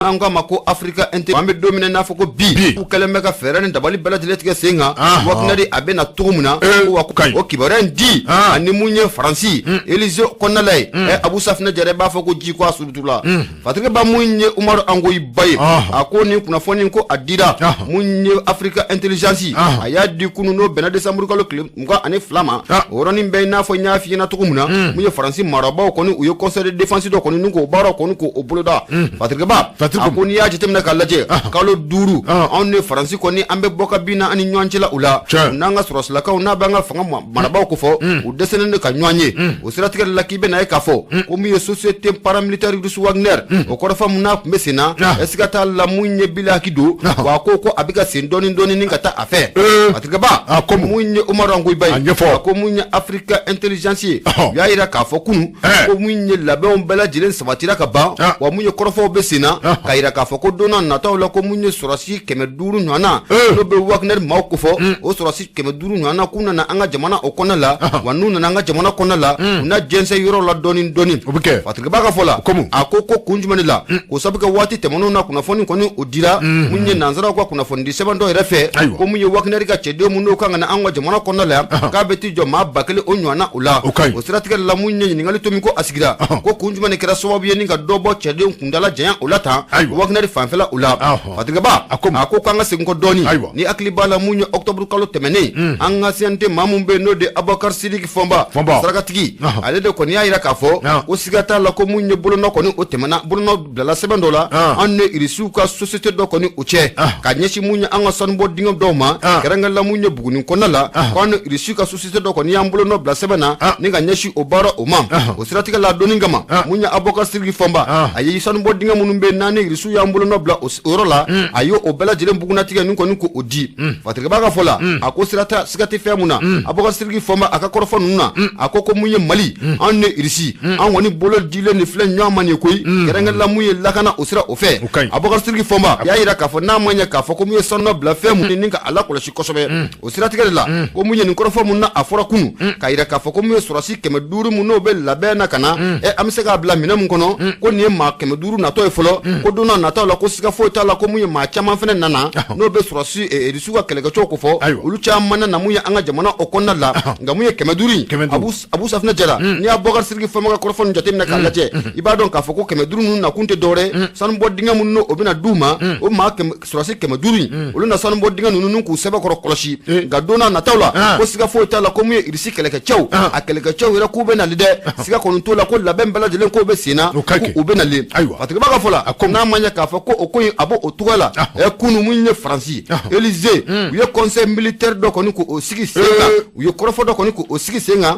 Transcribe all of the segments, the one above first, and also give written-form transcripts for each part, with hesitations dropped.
An k'a ma ko Africa Intelligence, an bɛ don min na i n'a fɔ ko bi, u kɛlen bɛ ka fɛɛrɛ ni dabali bɛɛ lajɛlen tigɛ sen kan, Wagner a bɛ na cogo min na, wa o kibaruya in di ani mun ye Faransi Élysée kɔnɔna ye. Abu Safinɛ Jara, b'a fɔ ko ji ko a surutula. Fatigba, mun ye Umaru Angoyiba ye, a ko nin kunnafoni ko a dira mun ye Africa Intelligence, a y'a di kunun, n'o bɛnna décembre kalo tile 22 ma. O yɔrɔnin bɛɛ, i n'a fɔ n y'a f'i ɲɛna cogo min na, mun ye Faransi marabaaw kɔni, u ye conseil de défense dɔ kɔni ni k'o baara kɔni k'o boloda. Fatigba, a ko n'i y'a jateminɛ k'a lajɛ, kalo 5, anw ni Faransi kɔni, an bɛ bɔ ka bin na an ni ɲɔgɔn cɛla u la, n'an ka sɔrɔsilakaw n'a b'an ka fanga marabaaw ko fɔ, u dɛsɛlen don ka ɲɔgɔn ye. O siratigɛ la, k'i bɛna ye k'a fɔ ko min ye société paramilitaire russe Wagner, o kɔrɔfɔ mun n'a tun bɛ sen na, siga t'a la mun ye bilaki don wa, a ko ko a bɛ ka sen dɔɔni dɔɔni ni ka taa a fɛ. Fatigba, ko mun ye Umaru Angoyiba ye, a ko mun ye Africa Intelligence ye, u y'a jira k'a fɔ kunun ko mun ye labɛnw bɛɛ lajɛlen sabatira ka ban, wa mun ye kɔrɔfɔw bɛ sen na k'a jira k'a fɔ ko don nataw la, ko mun ye sɔrɔsi 500 ɲɔgɔn na, n'o bɛ Wagner maaw kofɔ, o sɔrɔsi 500 ɲɔgɔn na, k'u nana an ka jamana o kɔnɔna la, wa n'u nana an ka jamana kɔnɔna la, u na jɛnsɛn yɔrɔ la dɔɔni dɔɔni. O bɛ kɛ. Fatigba ka fɔ la, a ko ko kun jumɛn de la, k'o sabu kɛ waati tɛmɛnenw na, kunnafoni kɔni o dira mun ye nansaraw ka kunnafonidi sɛbɛn dɔ yɛrɛ fɛ, ko mun ye Wagner ka cɛden mun n'o kan ka na an ka jamana kɔnɔna la yan, k'a bɛ t'i jɔ maa 1000 o ɲɔgɔn na o la. O siratigɛ la, mun ye ɲininkali to min ko a sigira, ko kun jumɛn de kɛra sababu ye ni ka dɔ bɔ cɛden kundala janya o la tan Wagner fanfɛla o la? Fatigba, a ko k'an ka segin kɔ dɔɔni. Ni hakili b'a la, mun ye octobre kalo tɛmɛnen, an ka CNT maa mun bɛ yen, n'o de Abubakar Sidiki Fɔnba sarakatigi, ale de kɔni y'a jira k'a fɔ ko siga t'a la ko mun ye bolonɔ kɔni o tɛmɛna, bolonɔ bilala sɛbɛn dɔ la an ni Irisiw ka société dɔ kɔni o cɛ, ka ɲɛsin mun ye an ka sanubɔ dingɛ dɔw ma, kɛrɛnkɛrɛn la mun ye Buguni kɔnɔna la, k'an ni Irisiw ka société dɔ kɔni y'an bolonɔ bila sɛbɛn na ni ka ɲɛsin o baara o ma. O siratigɛ la, doni kama, mun ye Abubakar Sidiki Fɔnba, a ye sanubɔ dingɛ minnu bɛ n'an ni Irisiw y'an bolonɔ bila o yɔrɔ la, a ye o bɛɛ lajɛlen bugunnatigɛ ni kɔni k'o di. Fatigba ka fɔ la, a ko sira siga tɛ fɛn mun na, Abubakar Sidiki Fɔnba a ka kɔrɔfɔ ninnu na, a ko ko mun ye Mali, an ni Irisi, an kɔni bolo dilen de filɛ ɲɔgɔn ma nin koyi, kɛrɛnkɛrɛn la mun ye lakana o sira o fɛ. Abubakar Sidiki Fɔnba y'a jira k'a fɔ n'a ma ɲɛ k'a fɔ ko mun ye sanunɔ bila fɛn mun ni ka a lakɔlɔsi kosɛbɛ. O siratigɛ de la, ko mun ye nin kɔrɔfɔ mun na a fɔra kunun k'a jira k'a fɔ ko mun ye sɔrɔsi 500 mun n'o bɛ labɛn na ka na, an bɛ se k'a bila minɛn mun kɔnɔ, ko nin ye maa 500 natɔ ye fɔlɔ, ko don nataw la, ko siga foyi t'a la ko mun ye maa caman fana nana, n'o bɛ sɔrɔsi Irisiw ka kɛlɛkɛcɛw ko fɔ, olu caman nana mun ye an ka jamana o kɔnɔna la. Nka mun ye 500 in, Abu Safinɛ Jara, n'i y'a Abubakar Sidiki Fɔnba ka kɔrɔfɔ ninnu jateminɛ k'a lajɛ, i b'a dɔn k'a fɔ ko 500 ninnu nakun tɛ dɔwɛrɛ, sanubɔ dingɛ minnu n'o bɛna d'u ma, o maa sɔrɔsi 500 in, olu na sanubɔ dingɛ ninnu k'u sɛbɛkɔrɔ kɔlɔsi. Nka don nataw la, ko siga foyi t'a la ko mun ye Irisi kɛlɛkɛcɛw, a kɛlɛkɛcɛw yɛrɛ k'u bɛ nali dɛ, siga kɔni t'o la ko labɛn bɛɛ lajɛlen k'o bɛ sen na, k'u bɛ nali. Fatigba ka fɔ la, n'a ma ɲɛ k'a fɔ ko o ko in a b'o cogoya la, kunun mun ye Faransi Élysée, u ye conseil militaire dɔ kɔni k'o sigi sen kan, u ye kɔrɔfɔ dɔ kɔni k'o sigi sen kan,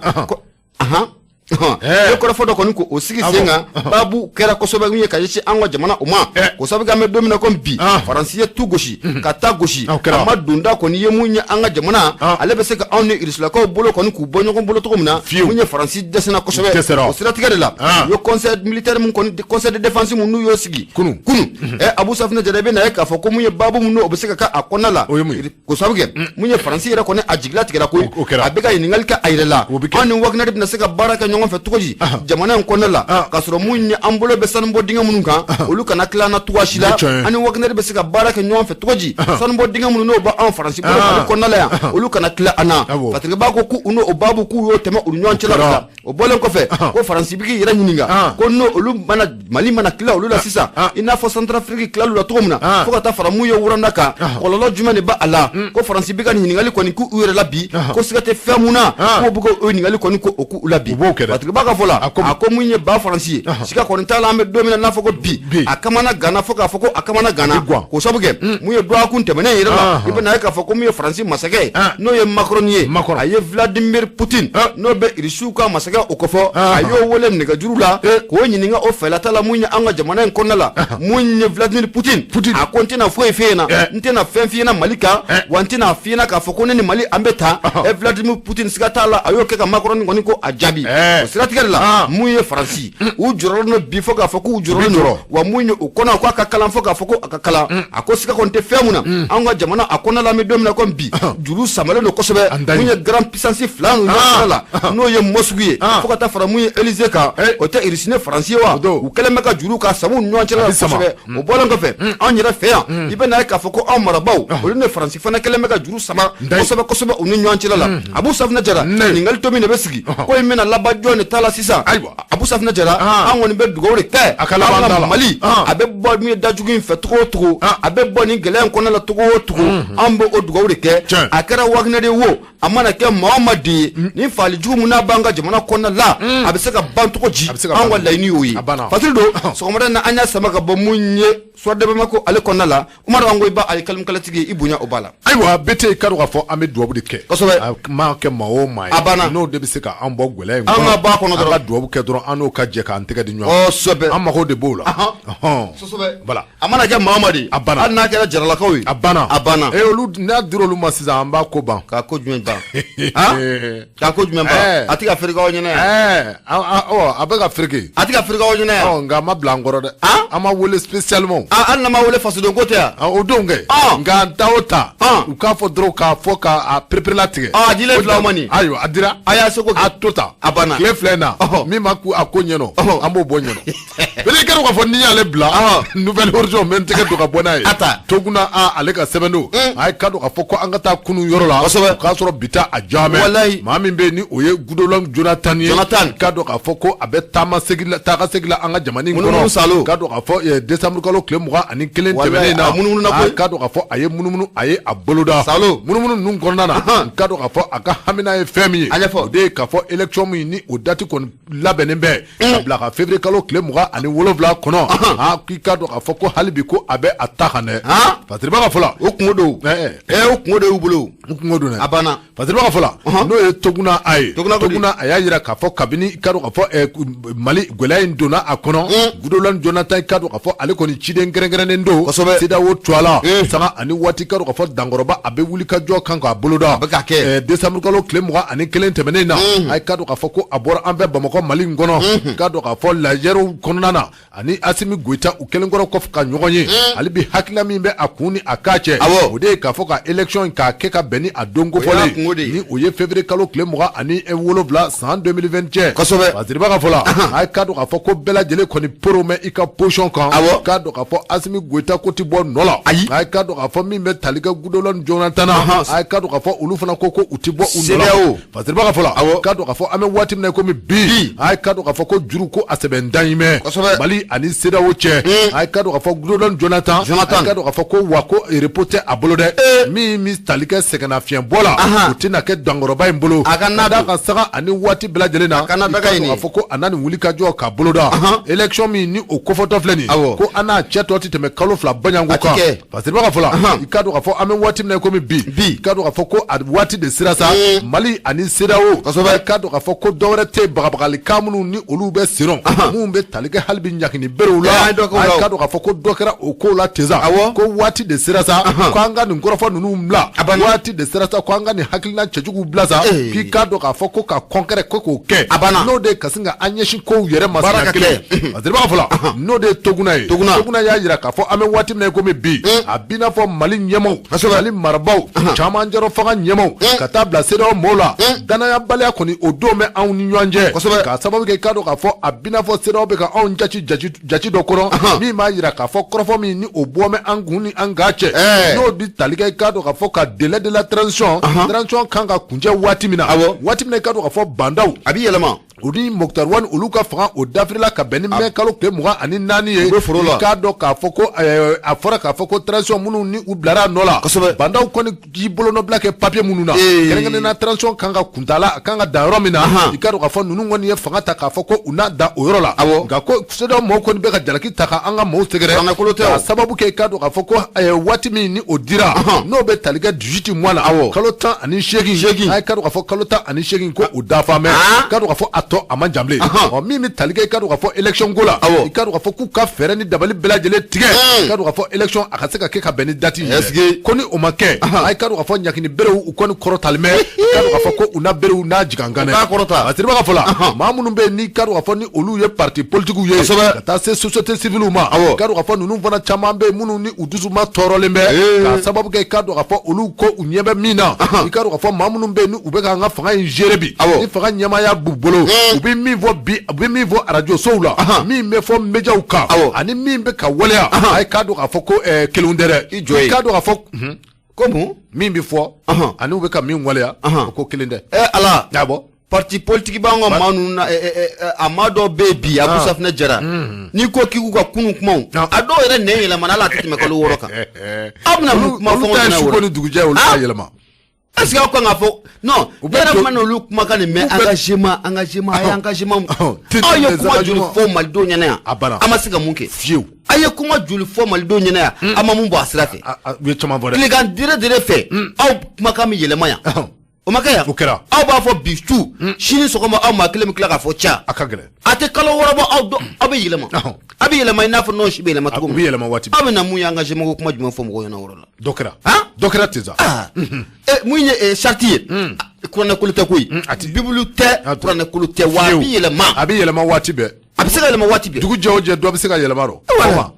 u ye kɔrɔfɔ dɔ kɔni k'o sigi sen kan. Baabu kɛra kosɛbɛ min ye ka ɲɛsin an ka jamana o ma, k'o sabu kɛ an bɛ don min na komi bi, Faransi ye tu gosi ka ta gosi, a ma donda kɔni ye mun ye an ka jamana, ale bɛ se ka anw ni Irisilakaw bolo kɔni k'u bɔ ɲɔgɔn bolo cogo min na. Mun ye Faransi dɛsɛna kosɛbɛ. O siratigɛ de la, u ye conseil militaire mun kɔni, conseil de défense mun n'u y'o sigi kunun, Abu Safinɛ Jara, i bɛ na ye k'a fɔ ko mun ye baabu mun n'o bɛ se ka kɛ a kɔnɔna la, k'o sabu kɛ mun ye Faransi yɛrɛ kɔni a jigilatigɛra koyi, a bɛ ka ɲininkali kɛ a yɛrɛ la, an ni Wagner bɛna se ka baara kɛ ɲɔgɔn fɛ cogo di jamana in kɔnɔna la, k'a sɔrɔ mun ye an bolo bɛ sanubɔ dingɛ minnu kan, olu kana tila an na cogoya si la? An ni Wagner bɛ se ka baara kɛ ɲɔgɔn fɛ cogo di, sanubɔ dingɛ minnu n'o b'anw Faransi bolo Mali kɔnɔna la yan, olu kana tila an na? Fatigba ko k'u n'o baabu k'u y'o tɛmɛ u ni ɲɔgɔn cɛla la. O bɔlen kɔfɛ, ko Faransi bɛ k'i yɛrɛ ɲininka ko n'o olu mana Mali mana tila olu la sisan, i n'a fɔ Centrafrique tilal'u la cogo min na, fo ka taa fara mun ye Rwanda kan, kɔlɔlɔ jumɛn de b'a la? Ko Faransi bɛ ka nin ɲininkali kɔni k'u yɛrɛ la bi, ko siga tɛ fɛn mun na, k'o bɛ k'o ɲininkali kɔni k'o k'u la bi. Fatigba ka fɔ la, a ko mun ye ba Faransi ye, siga kɔni t'a la, an bɛ don min na n'a fɔ ko bi, a kamana ganna fo k'a fɔ ko a kamana ganna, k'o sabu kɛ mun ye dɔgɔkun tɛmɛnen yɛrɛ la, i bɛna ye k'a fɔ ko mun ye Faransi masakɛ ye, n'o ye Macron ye, a ye Vladimir Poutine, n'o bɛ Irisiw ka masakɛ o kofɔ, a y'o wele nɛgɛjuru la k'o ɲininka o fɛlata la mun ye an ka jamana in kɔnɔna la. Mun ye Vladimir Poutine, a ko n tɛna foyi f'e ɲɛna, n tɛna fɛn f'i ɲɛna Mali kan, wa n tɛna f'i ɲɛna k'a fɔ ko ne ni Mali an bɛ taa. Vladimir Poutine, siga t'a la, a y'o kɛ ka Macron kɔni ko a jaabi. O siratigɛ de la, mun ye Faransi, u jɔrɔlen don bi fo k'a fɔ k'u jɔrɔlen don. Wa mun ye u kɔnɔ k'a ka kalan fo k'a fɔ ko a ka kalan, a ko siga kɔni tɛ fɛn mun na, anw ka jamana a kɔnɔna la, an bɛ don min na komi bi, juru samalen don kosɛbɛ. Mun ye grande puissance fila ninnu ɲɔgɔn la, n'o ye Moscou ye fo ka taa fara mun ye Élysée kan, o tɛ Irisi ni Faransi ye wa? U kɛlen bɛ ka juru ka sama u ni ɲɔgɔn cɛla la kosɛbɛ. O bɔlen kɔfɛ, anw yɛrɛ fɛ yan, i bɛ n'a ye k'a fɔ ko anw marabaaw, olu ni Faransi fana kɛlen bɛ ka juru sama kosɛbɛ kosɛbɛ u ni ɲɔgɔn cɛla la. Abu Safinɛ Jara, ɲininkali to min de bɛ sigi, ko in bɛna laban jɔn de ta la sisan? Abu Safinɛ Jara, an kɔni bɛ dugawu de kɛ A ka laban an t'a la. Mali a bɛ bɔ min ye dajugu in fɛ cogo o cogo, a bɛ bɔ nin gɛlɛya in kɔnɔna la cogo o cogo, an bɛ o dugawu de kɛ. A kɛra Wagner de wo, a mana kɛ maa o maa de ye, ni faali jugu min n'a b'an ka jamana kɔnɔna la, a bɛ se ka ban cogo di? A bɛ se ka An ban. ka laɲini y'o ye. A banna. Fasiri don sɔgɔmada in na, an y'a sama ka bɔ mun ye Soir de Bamako ale kɔnɔna la. Umaru, an ko i ba ale kalimukalatigi, i bonya o b'a la. Ayiwa, BT, ka dɔn k'a fɔ an bɛ dugawu de kɛ. Kosɛbɛ. A maa kɛ maa o maa ye. A banna. N'o de bɛ se ka an bɔ gɛlɛya in An ka bɔ a kɔnɔ dɔrɔn. An ka dugawu kɛ dɔrɔn, an n'o ka jɛ k'an tɛgɛ di ɲɔgɔn ma. Kosɛbɛ. An mago de b'o la. Ɔhɔn. Kosɛbɛ. Voilà. A mana kɛ maa o maa de ye. A banna. Hali n'a kɛra jaralakaw ye. A banna. A banna. Ee, olu n'a dir'olu ma sisan, an b'a ko ban. K'a ko jumɛn ban? Han, k'a ko jumɛn ban? A tɛ ka fereke aw ɲɛna yan. Ɛɛ, ɔ, a bɛ ka fereke. A tɛ ka fereke aw ɲɛna yan. Ɔ, nka a ma bila an kɔrɔ dɛ. An ma wele spécialement. Ah, hali n'an ma wele, fasoden ko tɛ yan. Ah, o don kɛ. Nka an ta o ta. U k'a fɔ dɔrɔn k'a fɔ k'a pereperelatigɛ. Ah, a dilen filɛ aw ma nin. Ayiwa, a dira. A y'a seko kɛ. A to ta. A banna. Tile 2 in na. Min ma ku a ko ɲɛnɔ. An b'o bɔ ɲɛnɔ. Bele kɛra k'a fɔ n'i y'ale bila. Nouvel Horizon, n bɛ n tɛgɛ don ka bɔ n'a ye. A ta. Toguna a ale ka sɛbɛn don. A ye ka dɔn k'a fɔ ko an ka taa kunun yɔrɔ la. Kosɛbɛ. O k'a sɔrɔ bi ta a jɔn Walayi. Maa min bɛ yen ni o ye Goodluck Jonathan ye. Jonathan. K'a dɔn k'a fɔ ko a bɛ taama segin la, taa ka segin la an ka jamana in kɔnɔ. Munumunu salo. K'a dɔn k'a fɔ décembre kalo tile 21 Walayi, tɛmɛnen na. a munumununa koyi. K'a dɔn k'a fɔ a ye munumunu, a ye a boloda. Salo. Munumunu ninnu kɔnɔna na. K'a dɔn k'a fɔ a ka hamina ye fɛn min ye. A ɲɛfɔ. O de ye k'a fɔ élection min ni o date kɔni labɛnnen bɛ ka bila ka février kalo tile 27 kɔnɔ. Aa, k'i k'a dɔn k'a fɔ ko hali bi ko a bɛ a ta kan dɛ. Fasiriba ka fɔ la. O kungo don. Ɛɛ. O kungo de y'u bolo. O kungo don dɛ. A banna. Fasiriba ka fɔ la. N'o ye Toguna a ye. Toguna ko di? Toguna a y'a jira k'a fɔ kabini i k'a dɔn k'a fɔ Mali gɛlɛya in donna a kɔnɔ. Goodluck Jonathan, i k'a dɔn k'a fɔ ale kɔni ciden kɛrɛnkɛrɛnnen don. Kosɛbɛ. CEDEAO tuwala. Sanga ani waati, k'a dɔn k'a fɔ dankɔrɔba a bɛ wuli ka jɔ kan k'a boloda. A bɛ ka kɛ. Décembre kalo tile 21 tɛmɛnen na. A ye k'a dɔn k'a fɔ ko a bɔra an fɛ Bamakɔ Mali in kɔnɔ. K'a dɔn k'a fɔ lajɛrɛw kɔnɔna na ani Asimi Goyita u kɛlen kɔrɔ kɔfɛ ka ɲɔgɔn ye. Hali bi hakilina min bɛ a kun ni a kan cɛ. Awɔ. O de ye k'a fɔ ka élection k'a kɛ ka bɛn ni a don O y'a kofɔlen kungo de ye. Ni o ye février kalo tile 27 san 2021. Kosɛbɛ. Fasiriba ka fɔ la. A ye k'a dɔn k'a fɔ ko bɛɛ lajɛlen kɔni poro mɛ i ka position kan. Awɔ. K'a dɔn k'a fɔ Asimi Goyita ko ti bɔ nɔ la. Ayi. A ye k'a dɔn k'a fɔ min bɛ tali kɛ Goodluck Jonathan na. A ye k'a dɔn k'a fɔ olu fana ko ko u ti bɔ u nɔ la. CEDEAO. Fasiriba ka fɔ la. Awɔ. K'a dɔn k'a fɔ an bɛ waati min na komi bi. A ye k'a dɔn k'a fɔ ko juru ko a sɛbɛn dan mɛ. Kosɛbɛ. Mali ani CEDEAO cɛ. A ye k'a dɔn k'a fɔ Goodluck Jonathan. Jonathan. A ye k'a dɔn k'a fɔ ko wa ko repos tɛ a bolo dɛ. Min bɛ tali kɛ sɛgɛnnafiɲɛbɔ la. O tɛna kɛ dankɔrɔba in bolo. A ka na Ka d'a don. kan sanga ani waati bɛɛ lajɛlen na. A ka na daga I k'a dɔn ɲini. k'a fɔ ko a na nin wuli ka jɔ k'a boloda. Élection min ni o kofɔtɔ filɛ nin ye. Awɔ. Ko an n'a cɛ tɔ tɛ tɛmɛ kalo 2 baɲanko A ti kan. kɛ. Fasiriba ka fɔ la. I k'a dɔn k'a fɔ an bɛ waati min na komi bi. Bi. I k'a dɔn k'a fɔ ko a waati de sera sa. Mali ani CEDEAO. Kosɛbɛ. I k'a dɔn k'a fɔ ko dɔwɛrɛ tɛ bagabagalikan minnu ni olu bɛ sen minnu bɛ tali kɛ hali bi ɲangini berew la. An ye dɔ k'o la o. A k'a dɔn k'a fɔ ko dɔ kɛra o kow la ten sa. Awɔ. Ko waati de sera sa. Ko an ka nin kɔrɔfɔ ninnu bila. A banna. Waati de sera sa ko an ka nin hakilina cɛjuguw bila sa. K'i k'a dɔn k'a fɔ ko ka concret ko k'o kɛ. A banna. N'o de ye ka sin ka an ɲɛsin kow yɛrɛ ma Baara siɲɛ ka kelen. kɛ. Fasiriba ka fɔ la. N'o de ye Toguna ye. Toguna. Toguna y'a jira k'a fɔ an bɛ waati min na komi bi. A b'i n'a fɔ Mali ɲɛmaaw. Mali marabaaw. Camancɛrɔ fanga ɲɛmaaw. Ka taa bila CEDEAO mɔɔw la. Danayabaliya kɔni o don bɛ anw ni ɲɔgɔn cɛ. Kosɛbɛ. K'a sababu kɛ i k'a dɔn k'a fɔ a b'i n'a fɔ CEDEAO bɛ ka anw jati jati dɔ kɔnɔ. Min b'a jira k'a fɔ kɔrɔfɔ min ni o bɔ bɛ an kun ni an kan cɛ. N'o bi tali kɛ i k'a dɔn k'a fɔ ka délai de la transition. Transition kan ka kuncɛ waati min na. Awɔ. Waati min na i k'a dɔn k'a fɔ bandaw. A b'i yɛlɛma. U ni Moctar Ouane olu ka fanga o dafirila ka bɛn ni mai kalo tile 24 ye. U bɛ foro la. I k'a dɔn k'a fɔ ko a fɔra k'a fɔ ko transition minnu ni u bilara a nɔ la. Kosɛbɛ. Bandaw kɔni k'i bolonɔbila kɛ papier minnu na. Kɛrɛnkɛrɛnnenya la transition kan ka kuntaala a kan ka dan yɔrɔ min na. I k'a dɔn k'a fɔ ninnu kɔni ye fanga ta k'a fɔ ko u n'a dan o yɔrɔ la. Awɔ. Nka ko CEDEAO mɔɔw kɔni bɛ ka jalaki ta ka an ka maaw sɛgɛrɛ. Fanga kolo tɛ o. K'a sababu kɛ i k'a dɔn k'a fɔ ko waati min ni o dira. N'o bɛ tali kɛ 18 mois la. Awɔ. Kalo 18. Seegin. A ye k'a dɔn k'a fɔ kalo 18 ko o dafa mɛ. K'a dɔn k'a fɔ a tɔ tɔ a man jan bilen. Ɔ, min bɛ tali kɛ, i ka dɔn k'a fɔ élection ko la, i ka dɔn k'a fɔ k'u ka fɛɛrɛ ni dabali bɛɛ lajɛlen tigɛ, i ka dɔn k'a fɔ élection a ka se ka kɛ ka bɛn ni date in ye. Ko ni o ma kɛ, a i ka dɔn k'a fɔ ɲakini berew u kɔni kɔrɔtalen bɛ, i ka dɔn k'a fɔ ko u na berew n'a jigin kan dɛ. A Fasiriba ka fɔ la, maa minnu bɛ yen n'i ka dɔn k'a fɔ ni olu ye parti politiques ye, ka taa se société civile ma, i ka dɔn k'a fɔ ninnu fana caman bɛ yen minnu ni u dusuma tɔɔrɔlen bɛ, k'a sababu kɛ i ka dɔn k'a fɔ olu ko u ɲɛ bɛ min na, i ka dɔn k'a fɔ maa minnu bɛ yen ni u bɛ k'an ka fanga in gérer bi, ni fanga ɲɛmaaya b'u bolo, u bɛ min fɔ bi, u bɛ min fɔ arajo sow la, min bɛ fɔ médiaw kan, ani min bɛ ka waleya, a ye k'a dɔn k'a fɔ ko kelenw tɛ dɛ. I jɔ yen. I k'a dɔn k'a fɔ ko mun min bɛ fɔ ani u bɛ ka min waleya, o ko kelen tɛ. Ɛ Ala. Awɔ. Parti politique b'an ka maa ninnu na, a maa dɔw bɛ yen bi, Abu Safinɛ Jara, n'i ko k'i k'u ka kunun kumaw, a dɔw yɛrɛ nɛn yɛlɛmana, hali a tɛ tɛmɛ kalo 6 kan. Aw bɛna mun kuma fɔ? Olu ta ye suko ni dugujɛ, olu t'a yɛlɛma. Est ce que aw kan k'a fɔ non? Ne yɛrɛ ma n'olu kumakan nin mɛn. Engagement, engagement, a ye engagement. Aw ye kuma joli fɔ malidenw ɲɛna yan? A ma se ka mun kɛ? Fiyewu. A ye kuma joli fɔ malidenw ɲɛna yan? A ma mun bɔ a sira fɛ? U ye caman fɔ dɛ. Tilegan dere dere fɛ, aw kumakan bɛ yɛlɛma yan. O ma kɛ yan? O kɛra. Aw b'a fɔ bi su, sini sɔgɔma aw maa kelen bɛ tila k'a fɔ ca. A ka gɛlɛn. A tɛ kalo 6 bɔ, aw dɔ aw bɛ yɛlɛma. A bɛ yɛlɛma i n'a fɔ nɔn si bɛ yɛlɛma cogo min. U bɛ yɛlɛma waati bɛɛ. Aw bɛ na mun ye engagement ko kuma jumɛn fɔ mɔgɔw ɲɛna o yɔrɔ la? Dɔ kɛra. Dɔ kɛra ten sa. Mun ye charte ye? Kuranɛkolo tɛ koyi. Bibulu tɛ, kuranɛkolo tɛ, wa a bɛ yɛlɛma. A bɛ yɛlɛma waati bɛɛ. A bɛ se ka yɛlɛma waati bɛɛ. Dugu jɛ o jɛ, dɔ bɛ se ka yɛlɛma rɔ.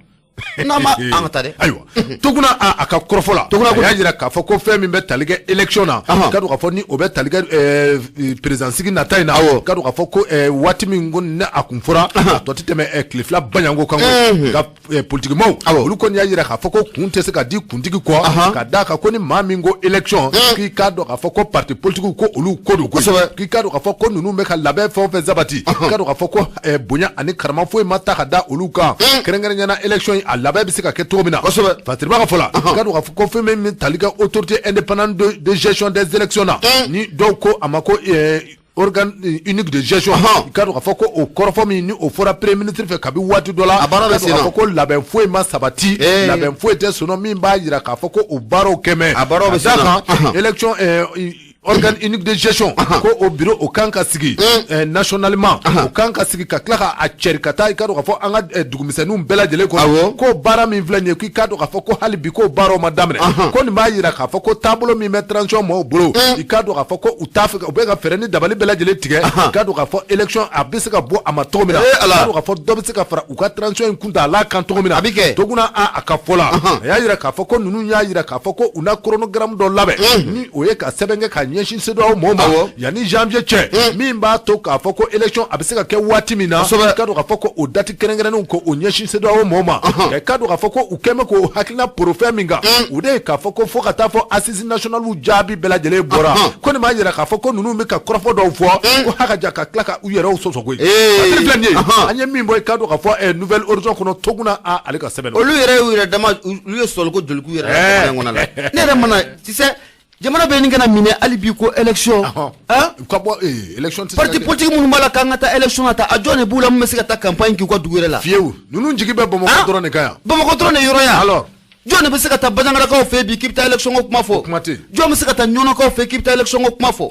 N'a ma an ka taa dɛ. Ayiwa, Toguna a ka kɔrɔfɔ la, Toguna a y'a jira k'a fɔ ko fɛn min bɛ tali kɛ élection na, ka dɔn k'a fɔ ni o bɛ tali kɛ président sigi nata in na, ka dɔn k'a fɔ ko waati min ko ni a kun fɔra, a tɔ tɛ tɛmɛ tile 2 baɲanko kan koyi. Nka politique maaw, olu kɔni y'a jira k'a fɔ ko kun tɛ se ka di kuntigi kɔ, ka d'a kan ko ni maa min ko élection, k'i k'a dɔn k'a fɔ ko parti politique ko olu ko don koyi, k'i k'a dɔn k'a fɔ ko ninnu bɛ ka labɛn fɛn o fɛn sabati, k'a dɔn k'a fɔ ko bonya ani karama foyi ma ta ka da olu kan, kɛrɛnkɛrɛnnenya la élection a labɛn bɛ se ka kɛ cogo min na. Fasiriba ka fɔ la, k'a dɔn k'a fɔ ko fɛn min tali kɛ autorité indépendante de gestion des élections na, ni dɔw ko a ma ko organe unique de gestion, k'a dɔn k'a fɔ ko o kɔrɔfɔ min ni o fɔra premier ministre fɛ kabi waati dɔ la, a baara bɛ sen na, k'a fɔ ko labɛn foyi ma sabati, labɛn foyi tɛ sɔnɔ min b'a jira k'a fɔ ko o baaraw kɛmɛ a baaraw bɛ sen na. Élection organe unique de gestion, ko o bureau o kan ka sigi nationalement, o kan ka sigi ka tila k'a cɛri ka taa i ka dɔn k'a fɔ an ka dugumisɛnninw bɛɛ lajɛlen kɔnɔ, ko baara min filɛ nin ye, k'i ka dɔn k'a fɔ ko hali bi k'o baaraw ma daminɛ, ko nin b'a jira k'a fɔ ko taabolo min bɛ transition maaw bolo, i ka dɔn k'a fɔ ko u t'a fɛ, u bɛ ka fɛɛrɛ ni dabali bɛɛ lajɛlen tigɛ, i ka dɔn k'a fɔ élection a bɛ se ka bɔ a ma cogo min na, i ka dɔn k'a fɔ dɔ bɛ se ka fara u ka transition in kuntaala kan cogo min na. A bɛ kɛ. Toguna a ka fɔ la, a y'a jira k'a fɔ ko ninnu y'a jira k'a fɔ ko u na chronogramme dɔ labɛn, ni o ye ka sɛbɛn kɛ ka ɲɛsin CEDEAO mɔɔw ma yanni janvier cɛ, min b'a to k'a fɔ ko élection a bɛ se ka kɛ waati min na, i ka dɔn k'a fɔ ko o date kɛrɛnkɛrɛnnenw ko o ɲɛsin CEDEAO mɔɔw ma, i ka dɔn k'a fɔ ko u kɛn bɛ k'o hakilina porofɛn min kan, o de ye k'a fɔ ko fo ka taa fɔ assises nationales jaabi bɛɛ lajɛlen bɔra, ko nin b'a jira k'a fɔ ko ninnu bɛ ka kɔrɔfɔ dɔw fɔ ko hakaja ka tila ka u yɛrɛw sɔsɔ koyi. Patiri filɛ nin ye, an ye min bɔ i ka dɔn k'a fɔ Nouvel Horizon kɔnɔ, Toguna ale ka sɛbɛn. Olu yɛrɛ y'u yɛrɛ dama, olu ye sɔsɔliko joli k'u yɛrɛ la jamana in kɔnɔ la. Ne yɛrɛ mana, tu sais, jamana bɛ nin kana minɛ hali bi ko élection. Ka bɔ élection tɛ se ka kɛ. Parti politique minnu b'a la k'an ka taa élection na ta, a jɔn de b'u la mun bɛ se ka taa campagne k'u ka dugu yɛrɛ la? Fiyewu, ninnu jigi bɛ Bamakɔ dɔrɔn de kan yan. Bamakɔ dɔrɔn de yɔrɔ yan. Alors jɔn de bɛ se ka taa Bandiagarakaw fɛ bi k'i bɛ taa élection ko kuma fɔ? Kuma tɛ. Jɔn bɛ se ka taa Ɲɔnɔkaw fɛ k'i bɛ taa élection ko kuma fɔ?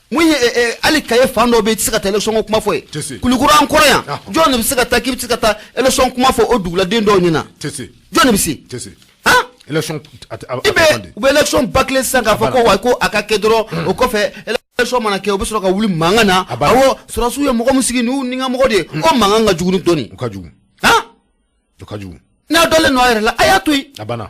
Mun ye hali Kaye fan dɔ bɛ yen, i tɛ se ka taa élection ko kuma fɔ yen. Kulukoro an kɔrɔ yan, jɔn de bɛ se ka taa k'i bɛ se ka taa élection kuma fɔ o duguladen dɔw ɲɛna? Jɔn de bɛ se? Élection i bɛ u bɛ élection bâcler sisan k'a fɔ ko wa ko a ka kɛ dɔrɔn, o kɔfɛ élection mana kɛ u bɛ sɔrɔ ka wuli mankan na. Awɔ, sɔrɔdasiw ye mɔgɔ min sigi n'u ni ka mɔgɔ de ye, o mankan ka jugu ni dɔɔni. O ka jugu. O ka jugu. N'a dɔnlen don a yɛrɛ la, a y'a to yen. A banna.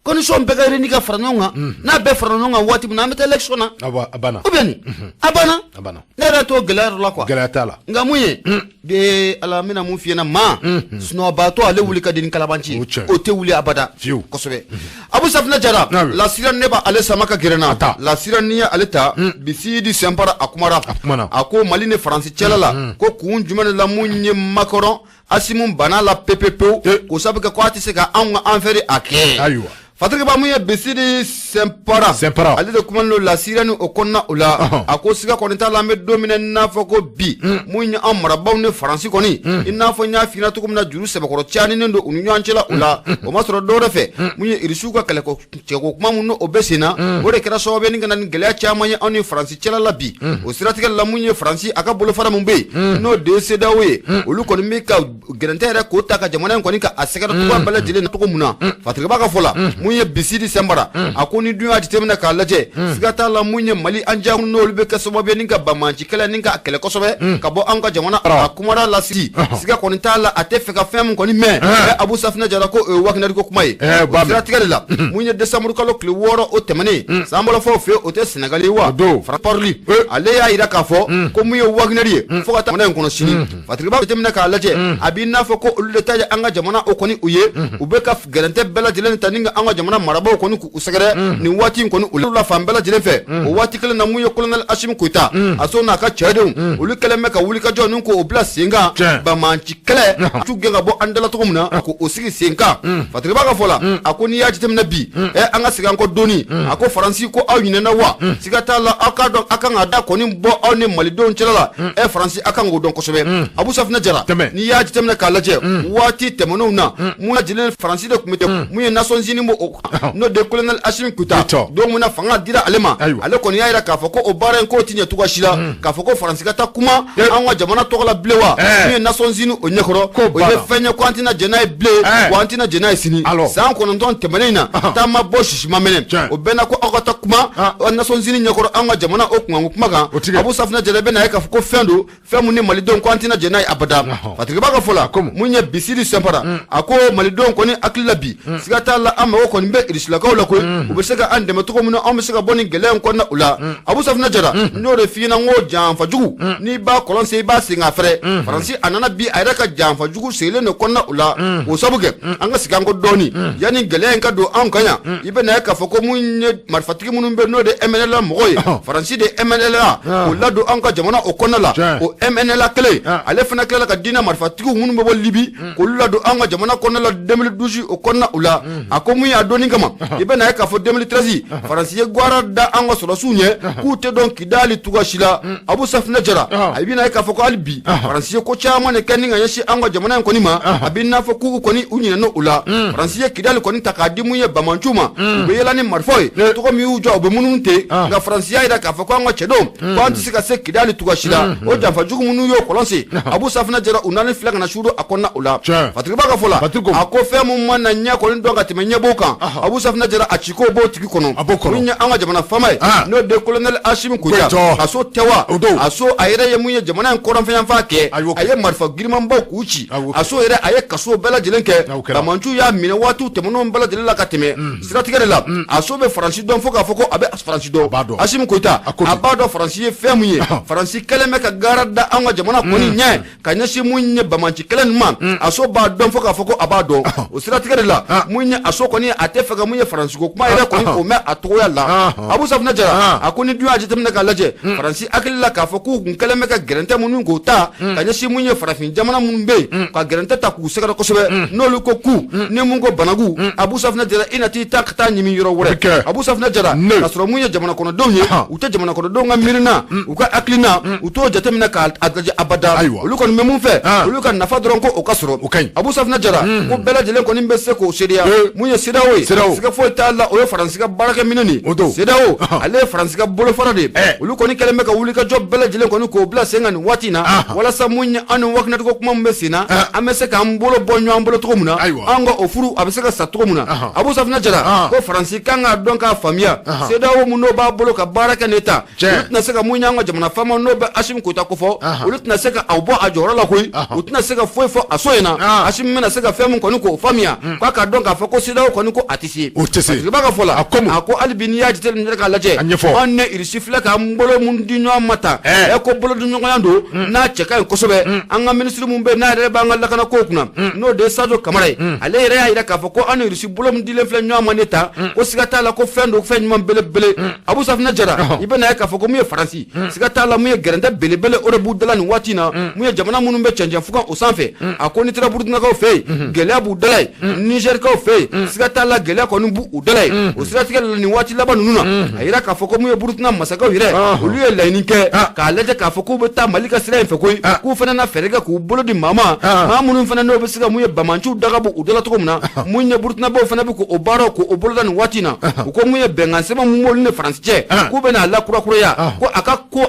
Condition bɛɛ ka réuni ka fara ɲɔgɔn kan. N'a bɛɛ fara ɲɔgɔn kan waati min na, an bɛ taa élection na. A banna. Ou bien nin. A banna. A banna. Ne yɛrɛ t'o gɛlɛya yɔrɔ la quoi. Gɛlɛya t'a la. Nka mun ye? De Ala n bɛna mun f'i ɲɛna maa. Sunɔgɔbaatɔ ale wuli ka di ni kalabanci ye. O tɛ wuli abada. Fiyewu. Kosɛbɛ. Abu Safinɛ Jara. Lasira ne b'ale sama ka gɛrɛ n na. Lasira n'i ye ale ta. Bi Sidi Sɛnpara a kumara. A kumana. A ko Mali ni Faransi cɛla la. Ko kun jumɛn de la mun ye Macron Asimu banna la pepepewu. K'o sabu kɛ ko a tɛ se ka anw ka an fɛri a kɛ. Ayiwa. Fatigi ba mun ye Bisidi Sɛnpara Sɛnpara ale de kuma n'o la sirani o kɔnɔna o la a ko siga kɔni t'a la an bɛ don min na i n'a fɔ ko bi mun ye an marabaaw ni Faransi kɔni i n'a fɔ n y'a f'i ɲɛna cogo min na juru sɛbɛkɔrɔ caaninen don u ni ɲɔgɔn cɛla o la o ma sɔrɔ dɔwɛrɛ fɛ mun ye Irisiw ka kɛlɛko cɛko kuma min o bɛ sen na o de kɛra sababu ye ni ka na ni gɛlɛya caman ye anw ni Faransi cɛla la bi o siratigɛ la mun ye Faransi a ka bolofara min bɛ yen n'o de ye CEDEAO ye olu kɔni bɛ ka gɛrɛntɛ yɛrɛ k'o ta ka jamana in kɔni ka a sɛgɛrɛ cogoya bɛɛ lajɛlen na cogo mun na Fatiriba ka fɔ la mun ye Bisiri Sɛnpara a ko ni dun y'a jateminɛ k'a lajɛ siga t'a la mun ye Mali an jago n'olu bɛ kɛ sababu ye ni ka banbaanci kɛlɛ ni ka kɛlɛ kosɛbɛ ka bɔ an ka jamana a kumara la sigi siga kɔni t'a la a tɛ fɛ ka fɛn min kɔni mɛn Abu Safinɛ Jara ko o ye Wagner ko kuma ye o siratigɛ de la mun ye décembre kalo tile 6 o tɛmɛnen sanbɔlɔfɔw fɛ o tɛ Sénégal ye wa Parly ale y'a jira k'a fɔ ko mun ye Wagner ye fo ka taa jamana in kɔnɔ sini Fatiriba jateminɛ k'a lajɛ a b'i n'a fɔ ko olu de ta ye an ka jamana o kɔni u ye u bɛ ka gɛrɛntɛ bɛɛ lajɛlen ta ni ka an ka jamana marabaaw kɔni k'u sɛgɛrɛ nin waati in kɔni olu la fan bɛɛ lajɛlen fɛ o waati kelen na mun ye colonel Asimi Goyita a so n'a ka cɛdenw olu kɛlen bɛ ka wulikajɔ ni k'o bila sen kan banbaanci kɛlɛ tu gɛn ka bɔ an dala cogo min na k'o sigi sen kan Fatiriba ka fɔ la a ko n'i y'a jateminɛ bi an ka segin an kɔ dɔɔni a ko Faransi ko aw ɲinɛna wa siga t'a la aw k'a dɔn aw kan ka da kɔni bɔ aw ni malidenw cɛla la Faransi aw kan k'o dɔn kosɛbɛ Abu Safinɛ Jara n'i y'a jateminɛ k'a lajɛ waati tɛmɛnenw na mun lajɛlen Faransi de tun bɛ mun ye Nations Unies b'o n'o de colonel Asimi Goyita don min na fanga dira ale ma ale kɔni y'a jira k'a fɔ ko o baara in k'o tɛ ɲɛ cogoya si la k'a fɔ ko Faransi ka taa kuma an ka jamana tɔgɔ la bilen wa mun ye Nations Unies o ɲɛkɔrɔ o ye fɛn ye ko an tɛna jɛn n'a ye bilen wa an tɛna jɛn n'a ye sini san 9 tɛmɛnen in na taa ma bɔ sisi ma mɛnɛ o bɛɛ na ko aw ka taa kuma Nations Unies ɲɛkɔrɔ an ka jamana o kunkanko kuma kan Abu Safinɛ Jara bɛ na ye k'a fɔ ko fɛn don fɛn mun ni malidenw ko an tɛna jɛn n'a ye abada Fatiriba ka fɔ la mun ye Bisiri Sɛnpara a ko malidenw kɔni hakili la bi siga t'a la an mago kɔni bɛ irisilakaw la koyi u bɛ se ka an dɛmɛ cogo min na anw bɛ se ka bɔ nin gɛlɛya in kɔnɔna u la Abu Safinɛ Jara n y'o de f'i ɲɛna n ko janfajugu n'i b'a kɔlɔn sen i b'a sen k'a fɛrɛ Faransi a nana bi a yɛrɛ ka janfajugu segilen de kɔnɔna u la o sabu kɛ an ka segin an kɔ dɔɔni yanni gɛlɛya in ka don anw kan yan i bɛ na ye k'a fɔ ko mun ye marifatigi minnu bɛ n'o de MNLA mɔgɔw ye Faransi de MNLA o ladon an ka jamana o kɔnɔna la o MNLA kelen ale fana tilala ka diinɛ marifatigiw minnu bɛ bɔ Libi k'olu ladon an ka jamana kɔnɔna la 2012 o kɔnɔna u la a ko mun y'a dɔnni kama i bɛ na ye k'a fɔ 2013 Faransi ye gwara da an ka sɔrɔdasiw ɲɛ k'u tɛ don Kidali cogoya si la Abu Safinɛ Jara a bɛ na ye k'a fɔ ko hali bi Faransi ye ko caman de kɛ ni ka ɲɛsin an ka jamana in kɔni ma a bɛ n'a fɔ k'u kɔni u ɲinɛna u la Faransi ye Kidali kɔni ta k'a di mun ye banbaanciw ma u bɛ yɛlɛ ni marifaw ye tɔgɔ min y'u jɔ u bɛ munumunu ten nka Faransi y'a jira k'a fɔ ko an ka cɛdenw ko an tɛ se ka se Kidali cogoya si la o janfajugu minnu y'o kɔlɔn sen Abu Safinɛ Jara u naani filɛ ka na sudo a kɔnɔna o la Fatiriba ka fɔ la a ko fɛn min mana ɲɛ kɔni dɔn ka tɛmɛ ɲɛbɔ kan Abu Safinɛ Jara a ciko b'o tigi kɔnɔ mun ye an ka jamana faama ye n'o de colonel Asimi Goyita a so tɛ wa a so a yɛrɛ ye mun ye jamana in kɔrɔnfɛyanfan kɛ a ye marifa girimanbaw k'u ci a so yɛrɛ a ye kaso bɛɛ lajɛlen kɛ banbaanciw y'a minɛ waatiw tɛmɛnenw bɛɛ lajɛlen la ka tɛmɛ siratigɛ de la a so bɛ Faransi dɔn fo k'a fɔ ko a bɛ Faransi dɔn Asimi Goyita a b'a dɔn Faransi ye fɛn mun ye Faransi kɛlen bɛ ka gara da an ka jamana kɔni ɲɛ ka ɲɛsin mun ye banbaanci kɛlɛ nin ma a so b'a dɔn fo k'a fɔ ko a b'a dɔn o siratigɛ de la mun ye a so kɔni a tɛ fɛ ka mun ye Faransi ko kuma yɛrɛ kɔni k'o mɛn a cogoya la Abu Safinɛ Jara a ko ni dun y'a jateminɛ k'a lajɛ Faransi hakili la k'a fɔ k'u kun kɛlen bɛ ka gɛrɛntɛ minnu k'o ta ka ɲɛsin mun ye farafin jamana minnu bɛ yen ka gɛrɛntɛ ta k'u sɛgɛrɛ kosɛbɛ n'olu ko ku ni mun ko banaku Abu Safinɛ Jara i na t'i ta ka taa ɲimi yɔrɔ wɛrɛ Abu Safinɛ Jara k'a sɔrɔ mun ye jamana kɔnɔdenw ye u tɛ jamana kɔnɔdenw ka miirina u ka hakilina u t'o jateminɛ k'a lajɛ abada olu kɔni bɛ mun fɛ olu ka nafa dɔrɔn ko o ka sɔrɔ Abu Safinɛ Jara ko bɛɛ lajɛlen kɔni bɛ se k'o seereya mun ye CEDEAO ye siga foyi t'a la o ye Faransi ka baarakɛminɛn nin CEDEAO ale ye Faransi ka bolofara de ye olu kɔni kɛlen bɛ ka wulikajɔ bɛɛ lajɛlen kɔni k'o bila sen kan nin waati in na walasa mun ye an ni Wagner ko kuma min bɛ sen na an bɛ se k'an bolo bɔ ɲɔgɔn bolo cogo min na an ka o furu a bɛ se ka sa cogo min na Abu Safinɛ Jara ko Faransi kan k'a dɔn k'a faamuya CEDEAO mun n'o b'a bolo ka baara kɛ nin ta olu tɛna se ka mun y'an ka jamana faama n'o bɛ Asimi Goyita kofɔ olu tɛna se ka aw bɔ a jɔyɔrɔ la koyi u tɛna se ka foyi fɔ a so in na Asimi bɛna se ka fɛn min kɔni k'o faamuya k'a k'a dɔn k'a fɔ ko CEDEAO kɔni ko a tɛ se o tɛ se Fatiriba ka fɔ la a ko hali bi n'i y'a jateminɛ k'a lajɛ anw ni Irisi filɛ k'an bolo mun di ɲɔgɔn ma tan ɛ ko bolodiɲɔgɔnya don n'a cɛ ka ɲi kosɛbɛ an ka minisiri mun bɛ n'a yɛrɛ b'an ka lakana kow kunna n'o de ye Sadio Kamara ye ale yɛrɛ y'a jira k'a fɔ ko an ni Irisi bolo min dilen filɛ ɲɔgɔn ma ne ta ko siga t'a la ko fɛn don fɛn ɲuman belebele Abu Safinɛ Jara i bɛna ye k'a fɔ ko mun ye Faransi siga t'a la mun ye gɛrɛntɛ belebele o de b'u dala nin waati in na mun ye jamana minnu bɛ cɛncɛn fugan o sanfɛ a ko n'i taara Burukinakaw fɛ yen gɛlɛya b'u dala yen Nizɛrikaw fɛ yen siga t'a la gɛlɛya kɔni b'u dala yen O siratigɛ la, nin waati laban ninnu na, a yira k'a fɔ ko mun ye Burukina masakɛw yɛrɛ, olu ye laɲini kɛ k'a lajɛ k'a fɔ k'u bɛ taa Mali ka sira in fɛ koyi, k'u fana na fɛɛrɛ kɛ k'u bolo di maa ma, maa minnu fana n'o bɛ se ka mun ye banbaanciw daga bɔ u da la cogo min na. Mun ye Burukinabew fana bɛ k'o baaraw k'o boloda nin waati in na. U ko mun ye bɛnkan sɛbɛn mun b'olu ni Faransi cɛ, k'u bɛna a lakurakuraya, ko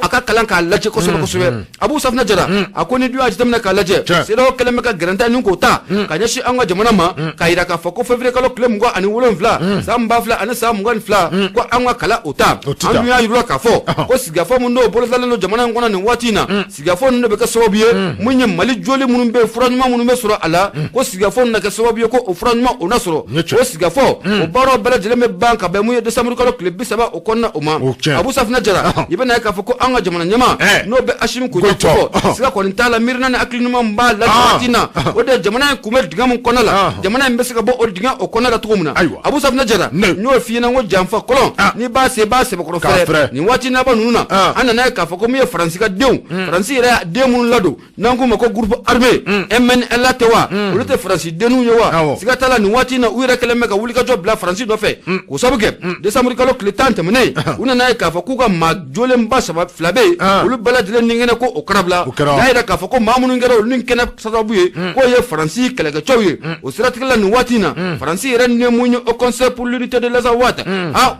a ka kalan k'a lajɛ kosɛbɛ kosɛbɛ. Abu Safinɛ Jara a ko ni dun y'a jateminɛ k'a lajɛ, CEDEAO kɛlen bɛ ka gɛrɛntɛ ni k'o ta ka ɲɛsin an ka jamana ma, k'a yira k'a fɔ ko février kalo tile 27 san 2022, ko an ka kala o ta. An dun y'a yir'u k'a fɔ ko sigikafɔ min n'o bolodalen don jamana in kɔnɔ nin waati in na, sigikafɔ ninnu de bɛ kɛ sababu ye mun ye Mali joli minnu bɛ yen, fura ɲuman minnu bɛ sɔrɔ a la, ko sigikafɔ ninnu na kɛ sababu ye ko o fura ɲuman o na sɔrɔ. O sigikafɔ o baaraw bɛɛ lajɛlen bɛ ban ka bɛn mun ye décembre kalo tile 30 o kɔnɔna o ma. Abu Safinɛ Jara, i bɛna ye k'a fɔ ko an ka jamana ɲɛmaa n'o bɛ Asimi Goyita fɔ, siga kɔni t'a la, miirina ni hakili ɲuman b'a la waati in na. O de ye jamana in kun bɛ dingɛ min kɔnɔ la, jamana in bɛ se ka bɔ o dingɛ o kɔnɔ la cogo min na. Abu Safinɛ Jara, n y'o f'i ɲɛna ko janfa kɔlɔn, n'i b'a se i b'a sɛbɛkɔrɔ fɛrɛ. Nin waati laban ninnu na, an nana ye k'a fɔ ko min ye Faransi ka denw, Faransi yɛrɛ den minnu ladon n'an k'u ma ko groupe armé MNLA tɛ wa, olu tɛ Faransi denninw ye wa? Siga t'a la, nin waati in na, u yɛrɛ kɛlen bɛ ka wulikajɔ bila Faransi nɔfɛ, k'o sababu kɛ décembre kalo tile 10 tɛmɛnen, u nana ye k'a fɔ k'u ka maa jolenba saba fila bɛ yen, olu bɛɛ lajɛlen ni kɛnɛ ko o karabila. Y'a yira k'a fɔ ko maa minnu kɛra olu ni kɛnɛ sababu ye, k'o ye Faransi kɛlɛkɛcɛw ye. O siratigɛ la, nin waati in na, Faransi yɛrɛ ni mun ye Haut Conseil pour l'unité de l'Azawad,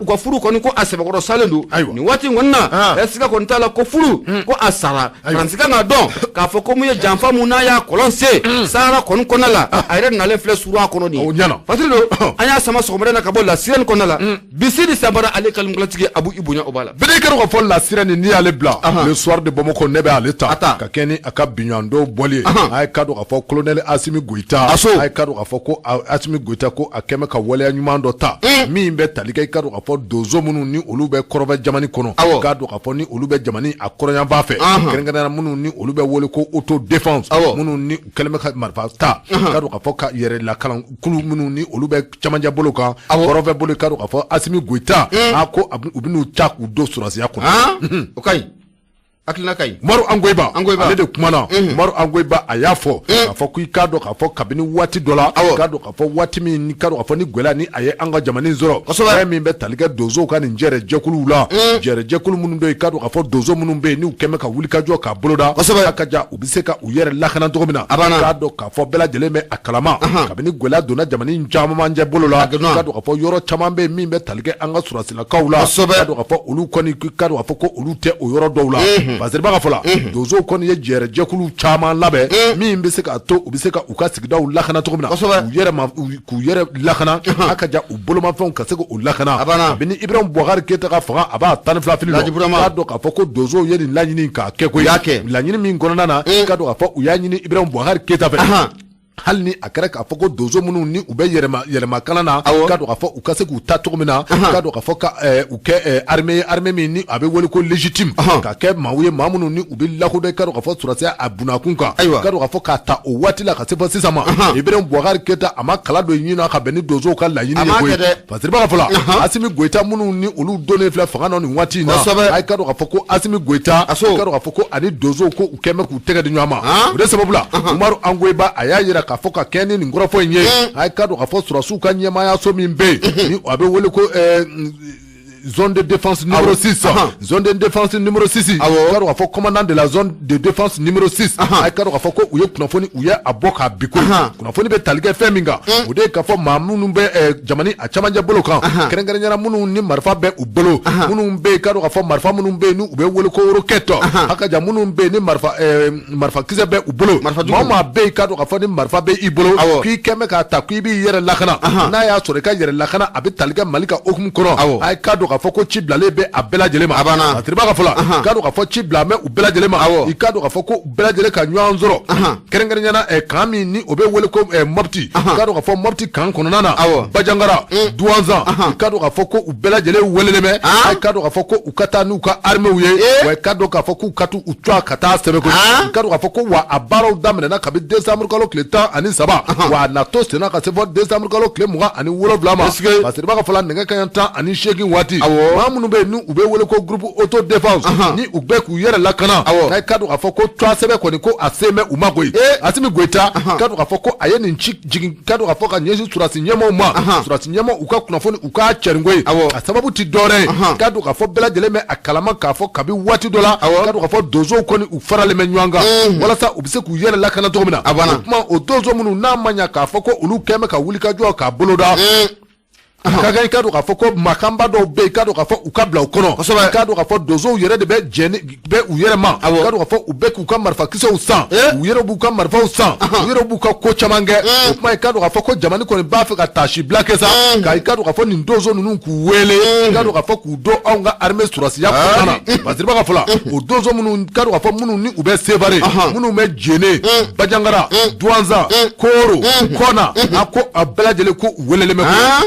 u ka furu kɔni ko a sɛbɛkɔrɔ salen don nin waati in kɔni na. Siga kɔni t'a la ko furu ko a sara. Faransi kan k'a dɔn k'a fɔ ko mun ye janfa mun n'a y'a kɔlɔn se Sahara kɔni kɔnɔna la, a yɛrɛ nalen filɛ surunya kɔnɔ nin ye. Fasiri don, an y'a sama sɔgɔmada na ka bɔ La Sirène kɔnɔna la. Bisiri Sabara, ale kalimkulatigi Abu, i bonya o b'a la. Bɛɛ kɛra ka fɔ La Sirène, n'i y'ale bila Le Soir de Bamako, ne bɛ ale ta ka kɛ ni a ka biɲɔgɔndɔw bɔli ye. A ye ka dɔn k'a fɔ colonel Asimi Goyita, a ye ka dɔn k'a fɔ ko Asimi Goyita ko a kɛmɛ ka waleya ɲuman dɔ ta min bɛ tali kɛ i ka dɔn k'a fɔ donso minnu ni olu bɛ kɔrɔfɛ jamana kɔnɔ, k'a dɔn k'a fɔ ni olu bɛ jamana a kɔrɔnyanfan fɛ, kɛrɛnkɛrɛnnenya minnu ni olu bɛ wele ko autodéfense, minnu ni kɛlen bɛ ka marifa ta, k'a dɔn k'a fɔ ka yɛrɛ lakalan kulu minnu ni olu bɛ camancɛ bolo kan, kɔrɔfɛ bolo, k'a dɔn k'a fɔ Asimi Goyita a ko u bɛn'u ta k'u don sɔrɔdasiya kɔnɔ. O ka ɲi, hakilina ka ɲi. Umaru Angoyiba, ale de kumana. Umaru Angoyiba a y'a fɔ k'a fɔ k'i k'a dɔn k'a fɔ kabini waati dɔ la, k'a dɔn k'a fɔ waati min, k'a dɔn k'a fɔ ni gɛlɛya ni a ye an ka jamana in sɔrɔ, fɛn min bɛ tali kɛ donsow ka nin jɛrɛ jɛkuluw la, jɛrɛ jɛkulu minnu bɛ yen, k'a dɔn k'a fɔ donso minnu bɛ yen n'u kɛn bɛ ka wulikajɔ k'a boloda, a ka ja u bɛ se ka u yɛrɛ lakana cogo min na. K'a dɔn k'a fɔ bɛɛ lajɛlen bɛ a kalama, kabini gɛlɛya donna jamana in camancɛ bolo la, k'a dɔn k'a fɔ yɔrɔ caman bɛ yen min bɛ tali kɛ an ka sɔrɔdasilakaw la, k'a dɔn k'a fɔ olu kɔni, k'a dɔn k'a fɔ ko olu tɛ o yɔrɔ dɔw la. Fasiriba ka fɔ la, donsow kɔni ye jɛrɛ jɛkulu caman labɛn min bɛ se k'a to u bɛ se ka u ka sigidaw lakana cogo min na, u yɛrɛ ma k'u yɛrɛ lakana, a ka ja u bolomafɛnw ka se k'u lakana. Kabini Ibrahim Boubacar Keita ka fanga a b'a 12 fili, k'a dɔn k'a fɔ ko donsow ye nin laɲini k'a kɛ koyi, laɲini min kɔnɔna na, k'a dɔn k'a fɔ u y'a ɲini Ibrahim Boubacar Keita fɛ, hali ni a kɛra k'a fɔ ko donso minnu ni u bɛ yɛlɛma yɛlɛmakala na, k'a dɔn k'a fɔ u ka se k'u ta cogo min na, k'a dɔn k'a fɔ ka u kɛ armée ye, armée min ni a bɛ wele ko légitime, ka kɛ maaw ye, maa minnu ni u bɛ lakodɔn, k'a dɔn k'a fɔ sɔrɔdasiya a bunakun kan. K'a dɔn k'a fɔ k'a ta o waati la ka se fɔ sisan ma, Ibrahim Boubacar Keita a ma kala don ɲin na ka bɛn ni donsow ka laɲini ye koyi. Fasiriba ka fɔ la, Asimi Goyita minnu ni olu donnen filɛ fanga na nin waati in na, a ye k'a dɔn k'a fɔ ko Asimi Goyita, k'a dɔn k'a fɔ ko ani donsow ko u kɛn bɛ k'u tɛgɛ di ɲɔgɔn ma. O de sababu la, Umaru Angoyiba a y'a yira k'a fɔ ka kɛɲɛ ni nin kɔrɔfɔ in ye, a ye k'a dɔn k'a fɔ sɔrɔdasiw ka ɲɛmaayaso min bɛ yen ni a bɛ wele ko zone de défense numéro 6, zone de défense numéro 6, k'a dɔn k'a fɔ commandant de la zone de défense numéro 6, a ye k'a dɔn k'a fɔ ko u ye kunnafoni, u ye a bɔ k'a bi koyi. Kunnafoni bɛ tali kɛ fɛn min kan, o de ye k'a fɔ maa minnu bɛ jamana a camancɛ bolo kan, kɛrɛnkɛrɛnnenya minnu ni marifa bɛ u bolo, minnu bɛ yen, k'a dɔn k'a fɔ marifa minnu bɛ yen ni u bɛ wele ko roquette, a ka ja minnu bɛ yen ni marifa marifakisɛ bɛ u bolo, maa o maa bɛ yen, k'a dɔn k'a fɔ ni marifa bɛ i bolo, k'i kɛn bɛ k'a ta k'i b'i yɛrɛ lakana, n'a y'a sɔrɔ i ka yɛrɛ lakana a bɛ tali kɛ Mali ka hukumu kɔnɔ, a ye k'a dɔn k'a fɔ ko ci bilalen bɛ a bɛɛ lajɛlen ma. Fasiriba ka fɔ la, k'a dɔn k'a fɔ ci bila bɛ u bɛɛ lajɛlen ma, i k'a dɔn k'a fɔ ko u bɛɛ lajɛlen ka ɲɔgɔn sɔrɔ, kɛrɛnkɛrɛnnenya la camp min ni o bɛ wele ko Mopti, k'a dɔn k'a fɔ Mopti camp kɔnɔna na, Bandiagara, Douentza, i k'a dɔn k'a fɔ ko u bɛɛ lajɛlen welelen bɛ, a k'a dɔn k'a fɔ ko u ka taa n'u ka armées ye, wa i k'a dɔn k'a fɔ k'u ka t'u cɔ ka taa sɛbɛn koyi. I k'a dɔn k'a fɔ ko wa a baaraw daminɛna kabi décembre kalo tile 13, wa a na to senna ka se fɔ décembre kalo tile 27 ma. Fasiriba ka fɔ la, nɛgɛ kanɲɛ 18 waati. Maa minnu bɛ yen ni u bɛ wele ko groupe autodéfense, ni u bɛ k'u yɛrɛ lakana, i k'a dɔn k'a fɔ ko tɔgɔ sɛbɛn kɔni ko a sen bɛ u ma koyi. Asimi Goyita, k'a dɔn k'a fɔ ko a ye nin ci jigin, k'a dɔn k'a fɔ ka ɲɛsin sɔrɔdasi ɲɛmaaw ma, sɔrɔdasi ɲɛmaaw u ka kunnafoni u k'a cɛrin koyi. A sababu tɛ dɔwɛrɛ ye, k'a dɔn k'a fɔ bɛɛ lajɛlen bɛ a kalama k'a fɔ kabi waati dɔ la, k'a dɔn k'a fɔ donsow kɔni u faralen bɛ ɲɔgɔn kan walasa u bɛ se k'u yɛrɛ lakana cogo min na. O tuma o donso minnu n'a ma ɲa k'a fɔ ko olu kɛn bɛ ka wulikajɔ k'a boloda, ka kan i k'a dɔn k'a fɔ ko makanba dɔw bɛ yen, i k'a dɔn k'a fɔ u ka bila u kɔnɔ, i k'a dɔn k'a fɔ donsow yɛrɛ de bɛ jɛn bɛ u yɛrɛ ma, i k'a dɔn k'a fɔ u bɛ k'u ka marifakisɛw san, u yɛrɛ b'u ka marifaw san, u yɛrɛ b'u ka ko caman kɛ. O tuma i k'a dɔn k'a fɔ ko jamana kɔni b'a fɛ ka taasi bila kɛ sa, ka i k'a dɔn k'a fɔ nin donso ninnu k'u wele, i k'a dɔn k'a fɔ k'u don anw ka armée sɔrɔdasiya kɔnɔna na. Fasiriba ka fɔ la, o donso minnu, k'a dɔn k'a fɔ minnu ni u bɛ Sevare, minnu bɛ Jene, Bajangara, Duwanza, Koro, Kɔna, a ko a bɛɛ lajɛlen ko u welelen bɛ.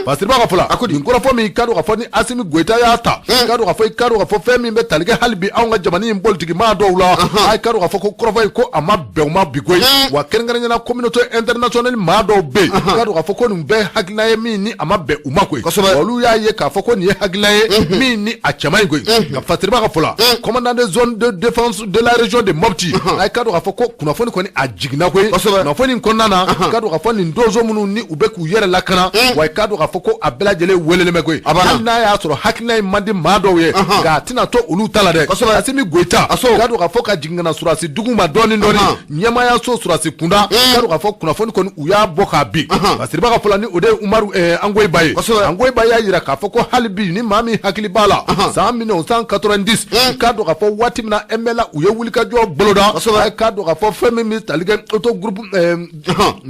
Fasiriba ka fɔ la, nin kɔrɔfɔ min, k'a dɔn k'a fɔ ni Asimi Goyita y'a ta, k'a dɔn k'a fɔ i k'a dɔn k'a fɔ fɛn min bɛ tali kɛ hali bi anw ka jamana in politiki maa dɔw la, a k'a dɔn k'a fɔ ko kɔrɔfɔ in ko a ma bɛn u ma bi koyi. Wa kɛrɛnkɛrɛnnenya la communauté internationale maa dɔw bɛ yen, k'a dɔn k'a fɔ ko nin bɛɛ hakilina ye min ni a ma bɛn u ma koyi. Olu y'a ye k'a fɔ ko nin ye hakilina ye min ni a cɛ man ɲi koyi. Nka Fasiriba ka fɔ la, commandant de zone de défense de la région de Mopti, a k'a dɔn k'a fɔ ko kunnafoni kɔni a jiginna koyi. Kunnafoni in kɔnɔna na, k'a dɔn k'a fɔ nin donso minnu ni u bɛ k'u yɛrɛ lakana, wa i k'a dɔn k'a fɔ ko a bɛɛ lajɛlen welelen bɛ koyi. Hali n'a y'a sɔrɔ hakilina in man di maa dɔw ye, nka a tɛna to olu ta la dɛ. Asimi Goyita, k'a dɔn k'a fɔ ka jigin ka na sɔrɔdasi dugu ma dɔɔnin dɔɔnin, ɲɛmaayaso sɔrɔdasi kunda, k'a dɔn k'a fɔ kunnafoni kɔni u y'a bɔ k'a bin. Fasiriba ka fɔ la, ni o de ye Umaru Angoyiba ye, Angoyiba y'a jira k'a fɔ ko hali bi ni maa min hakili b'a la, san 1990, k'a dɔn k'a fɔ waati min na MNLA u ye wulikajɔ boloda, k'a dɔn k'a fɔ fɛn min bɛ tali kɛ auto groupe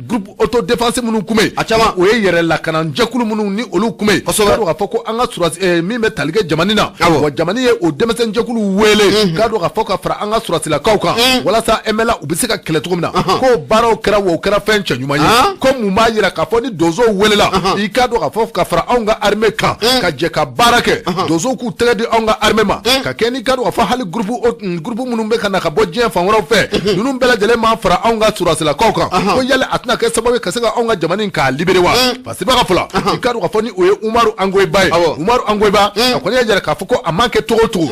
groupe autodéfense minnu kun bɛ yen, a caman, o ye yɛrɛ lakana jɛkulu minnu ni olu kun bɛ yen, k'a dɔn k'a fɔ ko an ka sɔrɔdasi min bɛ tali kɛ jamana na, wa jamana ye o denmisɛn jɛkulu wele, k'a dɔn k'a fɔ ka fara an ka sɔrɔdasilakaw kan walasa MNLA u bɛ se ka kɛlɛ cogo min na, k'o baaraw kɛra, wa o kɛra fɛn cɛ ɲuman ye. Ko mun b'a jira k'a fɔ ni donsow welela, i k'a dɔn k'a fɔ ka fara anw ka armée kan ka jɛ ka baara kɛ, donsow k'u tɛgɛ di anw ka armée ma ka kɛ ni k'a dɔn k'a fɔ hali groupe minnu bɛ ka na ka bɔ diɲɛ fan wɛrɛw fɛ, ninnu bɛɛ lajɛlen ma fara anw ka sɔrɔdasilakaw kan, ko yali a tɛna kɛ sababu ye ka se ka anw ka jamana in k'a libérer wa? Fasiriba ka fɔ la, i k'a dɔn k'a fɔ ni o ye Umaru Angoyiba ye, Umaru Angoyiba a kɔni y'a jira k'a fɔ ko a man kɛ cogo o cogo,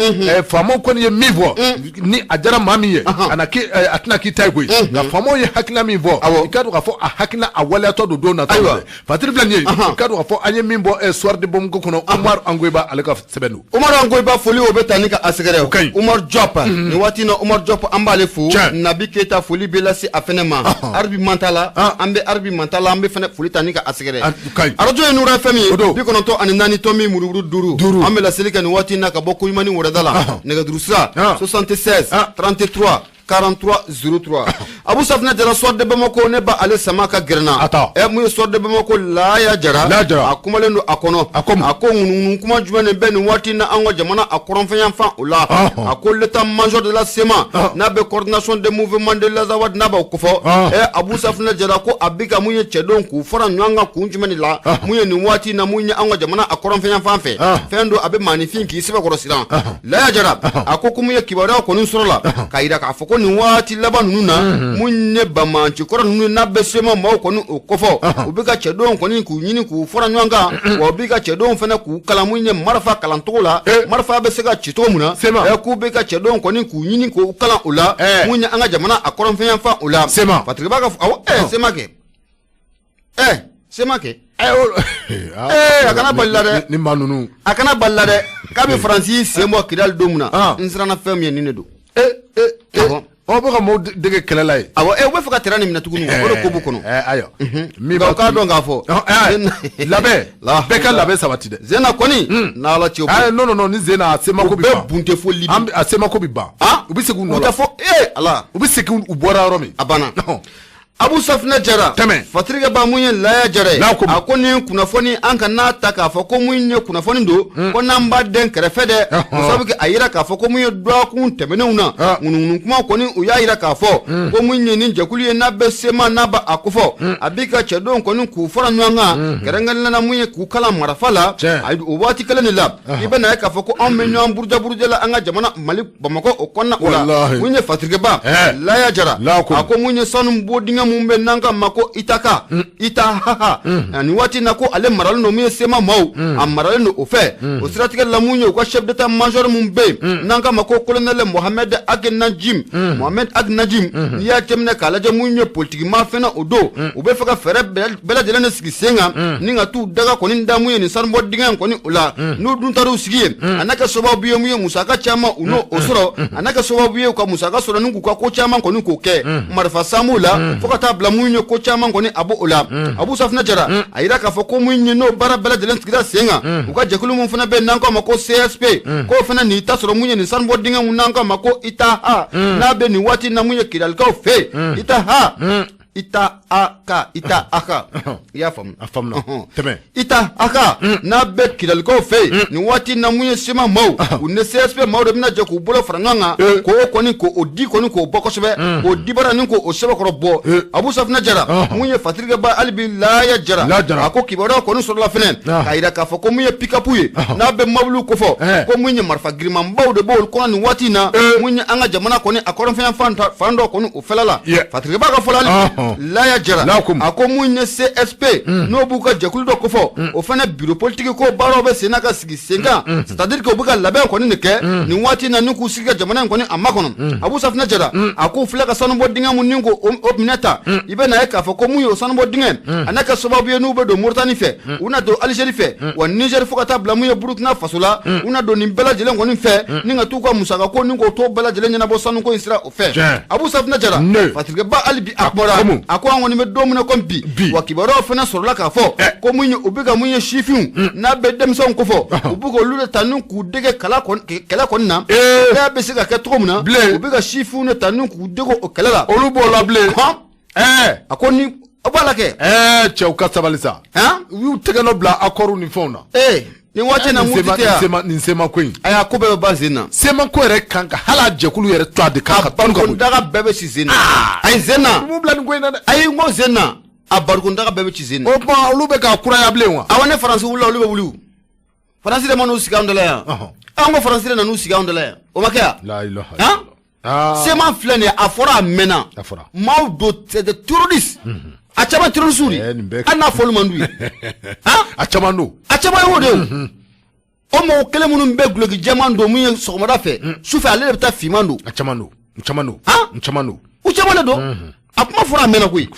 faamaw kɔni ye min fɔ, ni a diyara maa min ye, a na a tɛna k'i ta ye koyi. Nka faamaw ye hakilina min fɔ, i k'a dɔn k'a fɔ a hakilina a waleyatɔ don don nataw la dɛ. Fatiri filɛ nin ye, i k'a dɔn k'a fɔ an ye min bɔ Soir de Bamako kɔnɔ, Umaru Angoyiba ale ka sɛbɛn don. Umaru Angoyiba foli o bɛ taa ni ka a sɛgɛrɛ. O ka ɲi. Umaru Diop, nin waati in na Umaru Diop an b'ale fo. Nabi Keyita foli bɛ lase a fɛnɛ ma. Arabi Mantala, an bɛ Arabi Mantala, an bɛ fɛnɛ foli ta ni ka a sɛgɛrɛ. O ka ɲi. Arajo ye Nura FM ye. O don. 94 murumuru 5. 5. An bɛ laseli kɛ nin waati in na ka bɔ Koɲumani wɛrɛda la. Nɛgɛjuru sira 76 33 43 03. Abu Safinɛ Jara Soir de Bamako, ne ba ale sama ka gɛrɛna. A ta. Mun ye Soir de Bamako Laya Jara? Laya Jara. A kumalen don a kɔnɔ. A ko a ko ŋunuŋunu kuma jumɛn de bɛ nin waati na an ka jamana a kɔrɔnfɛn fan o la? A ko l'état major de la CMA, n'a bɛ coordination des mouvements de l'Azawad, n'a b'o kofɔ. Abu Safinɛ Jara ko a bi ka mun ye cɛdenw k'u fara ɲɔgɔn kan kun jumɛn de la? Mun ye nin waati na mun ye an ka jamana a kɔrɔnfɛn fan fɛ? Fɛn don a bɛ maaninfin k'i sɛbɛkɔrɔ siran. Laya Jara a ko ko mun ye kibaruya kɔni sɔrɔ la k'a jira k'a fɔ ko nin waati laban ninnu na, mun ye banbaanci kɔrɔ ninnu n'a bɛ CMA maaw kɔni o kofɔ, u bɛ ka cɛdenw kɔni k'u ɲini k'u fara ɲɔgɔn kan, wa u bɛ ka cɛdenw fana k'u kalan mun ye marifa kalancogo la, marifa bɛ se ka ci cogo min na, k'u bɛ ka cɛdenw kɔni k'u ɲini k'u kalan o la, mun ye an ka jamana a kɔrɔnfɛn fan o la. CMA. Patrick b'a ka awɔ CMA kɛ CMA kɛ. A kana bali la dɛ. Ni maa ninnu. A kana bali la dɛ. K'a bɛ Faransi sen bɔ Kidali don min na, n siranna fɛn min ye nin de don. Aw bɛ ka maaw dege kɛlɛ la yen. Awɔ, u bɛ fɛ ka terrain nin minɛ tuguni, o de ko b'u kɔnɔ. Ayiwa. Nka u k'a dɔn k'a fɔ. Labɛn, bɛɛ ka labɛn sabati dɛ. Zena kɔni, n'Ala cɛ. Non non non, ni Zena a CMA ko bɛ ban. U bɛ bunte fo Libi. A CMA ko bɛ ban. U bɛ segin u nɔ la. U tɛ fɔ Ala. U bɛ segin u bɔra yɔrɔ min. A banna. Abu Safinɛ Jara. Tɛmɛ. Fatirikɛ ba mun ye Laya Jara ye. A ko nin kunnafoni an kana ta k'a fɔ ko mun ye kunnafoni don, ko n'an b'a den kɛrɛfɛ dɛ. O sabu kɛ a yira k'a fɔ ko mun ye dɔgɔkun tɛmɛnenw na, ŋunuŋunu kuma kɔni u y'a yira k'a fɔ ko mun ye nin jɛkulu ye n'a bɛ CMA n'a b'a a kofɔ, a b'i ka cɛdenw kɔni k'u fara ɲɔgɔn kan, kɛrɛnkɛrɛnnenya la mun ye k'u kalan marifa la. O waati kelen de la, i bɛna ye k'a fɔ ko anw bɛ ɲɔgɔn buruja buruja la an ka jamana Mali Bamakɔ o kɔnɔna o la. Mun ye Fatirikɛba Laya Jara, a ko mun ye sanu bɔ dingɛ dingɛ mun bɛ n'an k'a ma ko Itaka Itahaha nin waati in na ko ale maralen don mun ye CMA maaw a maralen don o fɛ o siratigɛ la mun ye u ka chef d'état major mun bɛ yen n'an k'a ma ko colonel Mohamed Ag Najim Mohamed Ag Najim n'i y'a jateminɛ k'a lajɛ mun ye politiki maa fɛnɛ o don u bɛ fɛ ka fɛɛrɛ bɛɛ lajɛlen de sigi sen kan ni ka t'u daga kɔni da mun ye nin sanubɔ dingɛ in kɔni o la n'u dun taar'u sigi yen a n'a kɛ sababu ye mun ye musaka caman u n'o o sɔrɔ a n'a kɛ sababu ye u ka musaka sɔrɔ ni k'u ka ko caman kɔni k'o kɛ marifa san b'o la fo ka taa bila mun ye ko caman kɔni a b'o la Abu Safinɛ Jara a yira k'a fɔ ko mun ye n'o baara bɛɛ lajɛlen sigira sen kan u ka jɛkulu mun fana bɛ yen n'an k'a ma ko CSP k'o fana n'i ta sɔrɔ mun ye nin sanubɔ dingɛ mun n'an k'a ma ko Itaha n'a bɛ nin waati in na mun ye Kidalikaw fɛ yen Itaha Ita a ka Ita a ka i y'a faamu a faamuna tɛmɛ Ita a ka n'a bɛ Kidalikaw fɛ yen nin waati na mun ye CMA maaw u ni CSP maaw de bɛna jɛ k'u bolo fara ɲɔgɔn kan k'o kɔni k'o di kɔni k'o bɔ kosɛbɛ k'o dibara ni k'o sɛbɛkɔrɔ bɔ Abu Safinɛ Jara mun ye fatirikɛba hali bi Laya Jara a ko kibaruya kɔni sɔrɔla fɛnɛ k'a yira k'a fɔ ko mun ye pick-up ye n'a bɛ mɔbiliw kofɔ ko mun ye marifa girimanbaw de b'olu kɔnɔ nin waati in na mun ye an ka jamana kɔni a kɔrɔnfɛn fan dɔ kɔni o fɛla la fatirikɛba ka fɔ la Laya Jara a ko mun ye CSP n'o b'u ka jɛkulu dɔ kofɔ o fana bureau politique ko baaraw bɛ sen na ka sigi sen kan c'est à dire que u bɛ ka labɛn kɔni de kɛ nin waati in na ni k'u sigi ka jamana in kɔni a makɔnɔ Abu Safinɛ Jara a k'u filɛ ka sanubɔ dingɛ mun ni k'o minɛ ta i bɛ na ye k'a fɔ ko mun ye o sanubɔ dingɛ a n'a kɛ sababu ye n'u bɛ don Moritani fɛ u na don Algérie fɛ wa Niger fo ka taa bila mun ye Burukina Faso la u na don nin bɛɛ lajɛlen kɔni fɛ ni ka t'u ka musaka ko ni k'o to bɛɛ lajɛlen ɲɛnabɔ sanuko in sira o fɛ Abu Safinɛ Jara fatirikɛba hali bi a kumara a ko an kɔni bɛ don min na komi bi wa kibaruyaw fana sɔrɔla k'a fɔ ko mun ye u bɛ ka mun ye sifinw n'a bɛ denmisɛnw kofɔ u bɛ k'olu de ta ni k'u dege kɛlɛ kɔni na kɛlɛ bɛ se ka kɛ cogo min na u bɛ ka sifinw de ta ni k'u dege o kɛlɛ la olu b'o la bilen a ko ni aw b'a la kɛ cɛw ka sabali sa u y'u tɛgɛ nɔ bila accord ni fɛnw na nin waati na mugu tɛ yan nin CMA ko in ayi a ko bɛɛ bɛ ban sen na CMA ko yɛrɛ kan ka hali a jɛkulu yɛrɛ to a de kan ka tunu ka bɔ daga bɛɛ bɛ ci sen na ayi sen na u b'u bila nin ko in na dɛ ayi n ko sen na a barikon daga bɛɛ bɛ ci sen na o tuma olu bɛ k'a kuraya bilen wa awɔ ne Faransi wulila olu bɛ wuli Faransi de ma n'u sigi anw da la yan an ko Faransi de nan'u sigi anw da la yan o ma kɛ yan CMA filɛ nin ye a fɔra a mɛnna maaw don c'est des terroristes a caman terroristes de hali n'a fɔli man d'u ye a caman don a caman y'o de ye o mɔgɔ kelen minnu bɛ duloki jɛman don mun ye sɔgɔmada fɛ sufɛ ale de bɛ taa finman don a caman don u caman don u caman don u caman de don a kuma fɔra a mɛnna koyi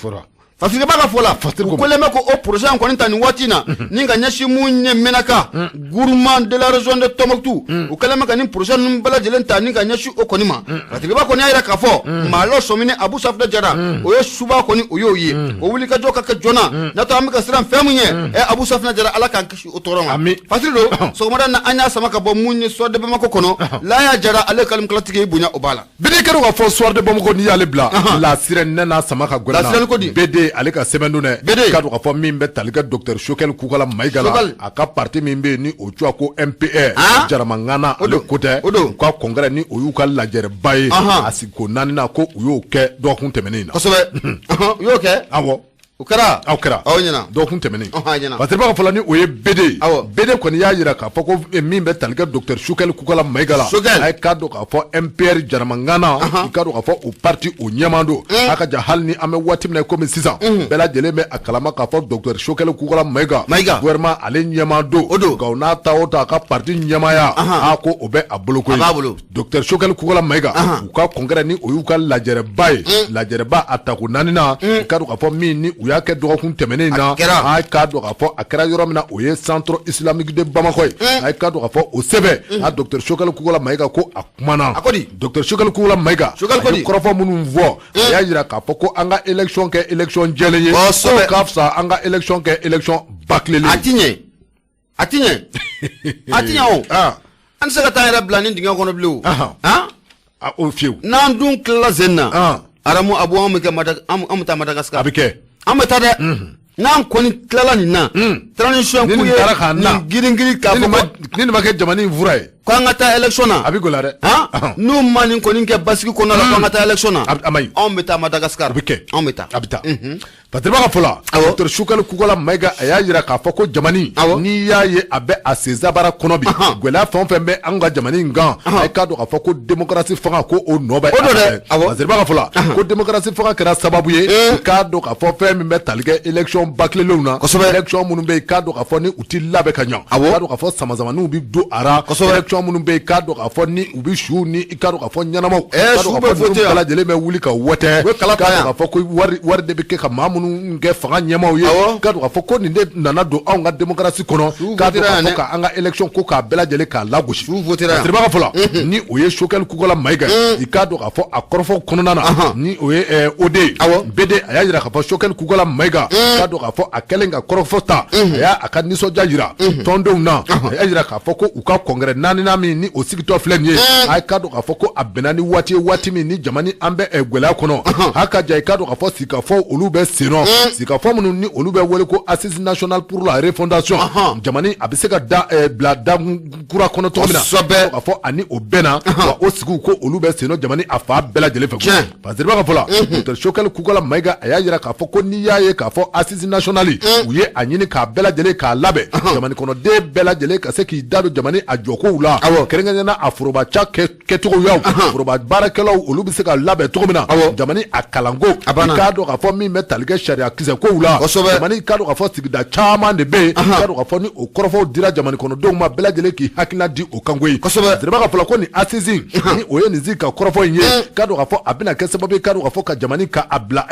Fatirikɛba ka fɔ la u kɛlen bɛ ko o projet in kɔni ta nin waati in na ni ka ɲɛsin mun ye Menaka groupement de la région de Tombouctou u kɛlen bɛ ka nin projet ninnu bɛɛ lajɛlen ta ni ka ɲɛsin o kɔni ma Fatirikɛba kɔni y'a jira k'a fɔ maa la sɔmini Abu Safinɛ Jara o ye suba kɔni o y'o ye o wulikajɔ ka kɛ joona n'o tɛ an bɛ ka siran fɛn min ɲɛ ɛ Abu Safinɛ Jara Ala k'an kisi o tɔɔrɔ ma Fatiri don sɔgɔmada in na an y'a sama ka bɔ mun ye Soir de Bamako kɔnɔ Laya Jara ale kalimkalatigi bonya o b'a la BD kɛra ka fɔ Soir de Bamako n'i y'ale bila la sirène ne n'a sama ka gɛrɛ la sirène ko di BD ale ka sɛbɛn don dɛ BD k'a dɔn k'a fɔ min bɛ tali kɛ docteur Choguel Kokalla Maïga la a ka parti min bɛ yen ni o tɔgɔ ko MPR Jaramangana ale ko tɛ u ka congrès ni o y'u ka lajɛrɛba ye a sigiko naaninan ko u y'o kɛ dɔgɔkun tɛmɛnen in na kosɛbɛ u y'o kɛ awɔ o kɛra aw kɛra aw ɲɛna dɔgɔkun tɛmɛnen Fatirikɛba ka fɔ la ni o ye BD ye BD kɔni y'a jira k'a fɔ ko min bɛ tali kɛ docteur Choguel Kokalla Maïga la a ye k'a dɔn k'a fɔ MPR Jaramangana i k'a dɔn k'a fɔ o parti o ɲɛmaa don a ka ja hali ni an bɛ waati min na komi sisan bɛɛ lajɛlen bɛ a kalama k'a fɔ docteur Choguel Kokalla Maïga gouvernement ale ɲɛmaa don o don nka o n'a ta o ta a ka parti ɲɛmaaya a ko o bɛ a bolo koyi Docteur Choguel Kokalla Maïga u ka congrès ni o y'u ka lajɛrɛba ye lajɛrɛba a tako naaninan i k'a dɔn k'a fɔ min ni u y'a kɛ dɔgɔkun tɛmɛnen in na a k'a dɔn k'a fɔ a kɛra yɔrɔ min na o ye centre islamique de Bamakɔ ye a k'a dɔn k'a fɔ o sɛbɛn a docteur Choguel Kokalla Maïga ko a kumana docteur Choguel Kokalla Maïga a ye kɔrɔfɔ minnu fɔ a y'a jira k'a fɔ ko an ka élection kɛ élection jɛlen ye ko ka fisa an ka élection kɛ élection bâclélen a ti ɲɛ a ti ɲɛ a ti ɲɛ o an tɛ se ka taa yɛrɛ bila nin dingɛ kɔnɔ bilen o o fiyewu n'an dun tilala sen na aramu abu an bɛ kɛ an bɛ taa Madagascar a bɛ kɛ an bɛ taa dɛ n'an kɔni tilala nin na transition k'u ye nin girin girin k'a fɔ ni nin ma kɛ jamana in fura ye Ko an ka taa élection na. A bɛ gɛlɛya dɛ. Han, n'u ma nin kɔni kɛ basigi kɔnɔna la, ko an ka taa élection na. A ma ɲi. Anw bɛ taa Madagascar. A bɛ kɛ. Anw bɛ taa. A bɛ taa. Fasiriba ka fɔ la, docteur Choguel Kokalla Maïga, a y'a jira k'a fɔ ko jamana, n'i y'a ye a bɛ a senzabara kɔnɔ bi, gɛlɛya fɛn o fɛn bɛ an ka jamana in kan, a k'a dɔn k'a fɔ ko démocratie fanga ko o nɔ bɛ. O don dɛ. Fasiriba ka fɔ la ko démocratie fanga kɛra sababu ye, i k'a dɔn k'a fɔ fɛn min bɛ tali kɛ élection bâclélenw na, élection minnu bɛ yen, i k'a dɔn k'a fɔ ni u ti labɛn ka ɲɛ, k'a dɔn k'a fɔ samasamaniw bɛ don a ra, élection minnu bɛ yen, i k'a dɔn k'a fɔ ni u bɛ su ni i k'a dɔn k'a fɔ ɲɛnamaw, k'a dɔn k'a fɔ ninnu bɛɛ lajɛlen bɛ wuli ka wɔtɛ, k'a dɔn k'a fɔ ko wari de bɛ kɛ ka maa minnu kɛ fanga ɲɛmaaw ye, k'a dɔn k'a fɔ ko nin de nana don anw ka démocratie kɔnɔ, k'a dɔn k'a fɔ k'an ka élection ko k'a bɛɛ lajɛlen k'a lagosi. Fasiriba ka fɔ la, ni o ye Choguel Kokalla Maïga, i k'a dɔn k'a fɔ a kɔrɔfɔ kɔnɔna na, ni o ye OD BD, a y'a jira k'a fɔ Choguel Kokalla Maïga, k'a dɔn k'a fɔ a kɛlen ka kɔrɔfɔ ta, a y'a a ka nisɔndiya jira tɔndenw na. A y'a jira k'a fɔ ko u ka congrès naaninan min ni o sigitɔ filɛ nin ye, a k'a dɔn k'a fɔ ko a bɛnna ni waati ye, waati min ni jamana an bɛ gɛlɛya kɔnɔ. A ka ja, i k'a dɔn k'a fɔ sigikafɔ olu bɛ sen nɔ, sigikafɔ minnu ni olu bɛ wele ko Assise nationale pour la refondation, jamana a bɛ se ka da bila da kura kɔnɔ cogo min na, k'a fɔ ani o bɛnna wa o sigiw ko olu bɛ sen nɔ jamana a fan bɛɛ lajɛlen fɛ. Fasiriba ka fɔ la, docteur Choguel Kokalla Maïga, a y'a jira k'a fɔ ko n'i y'a ye k'a fɔ Assise nationale u ye a ɲini k'a bɛɛ lajɛlen k'a labɛn, jamana kɔnɔden bɛɛ lajɛlen ka se k'i da don jamana a jɔkow la, kɛrɛnkɛrɛnnenya la a foroba ca kɛcogoyaw, foroba baarakɛlaw olu bɛ se ka labɛn cogo min na, jamana a kalanko, i k'a dɔn k'a fɔ min bɛ tali kɛ sariya kisɛ kow la, jamana i k'a dɔn k'a fɔ sigida caman de bɛ yen, i k'a dɔn k'a fɔ ni o kɔrɔfɔw dira jamana kɔnɔdenw ma, bɛɛ lajɛlen k'i hakilina di o kan koyi. Fasiriba ka fɔ la ko nin assise ni o ye nin sigi ka kɔrɔfɔ in ye, k'a dɔn k'a fɔ a bɛna kɛ sababu ye, k'a dɔn k'a fɔ ka jamana k'a bila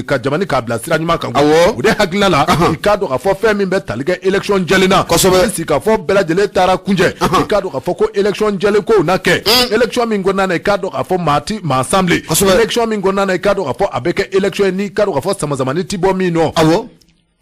ka jamana k'a bila sira ɲuman kan. O de hakilina la, i k'a dɔn k'a fɔ fɛn min bɛ tali kɛ élection jɛlen na, ni sigikafɔ bɛɛ lajɛlen taara kuncɛ, i k'a dɔn k'a fɔ ko élection jɛlen kow na kɛ, élection min kɔnɔna na i k'a dɔn k'a fɔ maa ti maa san bilen, élection min kɔnɔna na i k'a dɔn k'a fɔ a bɛ kɛ élection ye ni i k'a dɔn k'a fɔ samasamani ti bɔ min nɔ.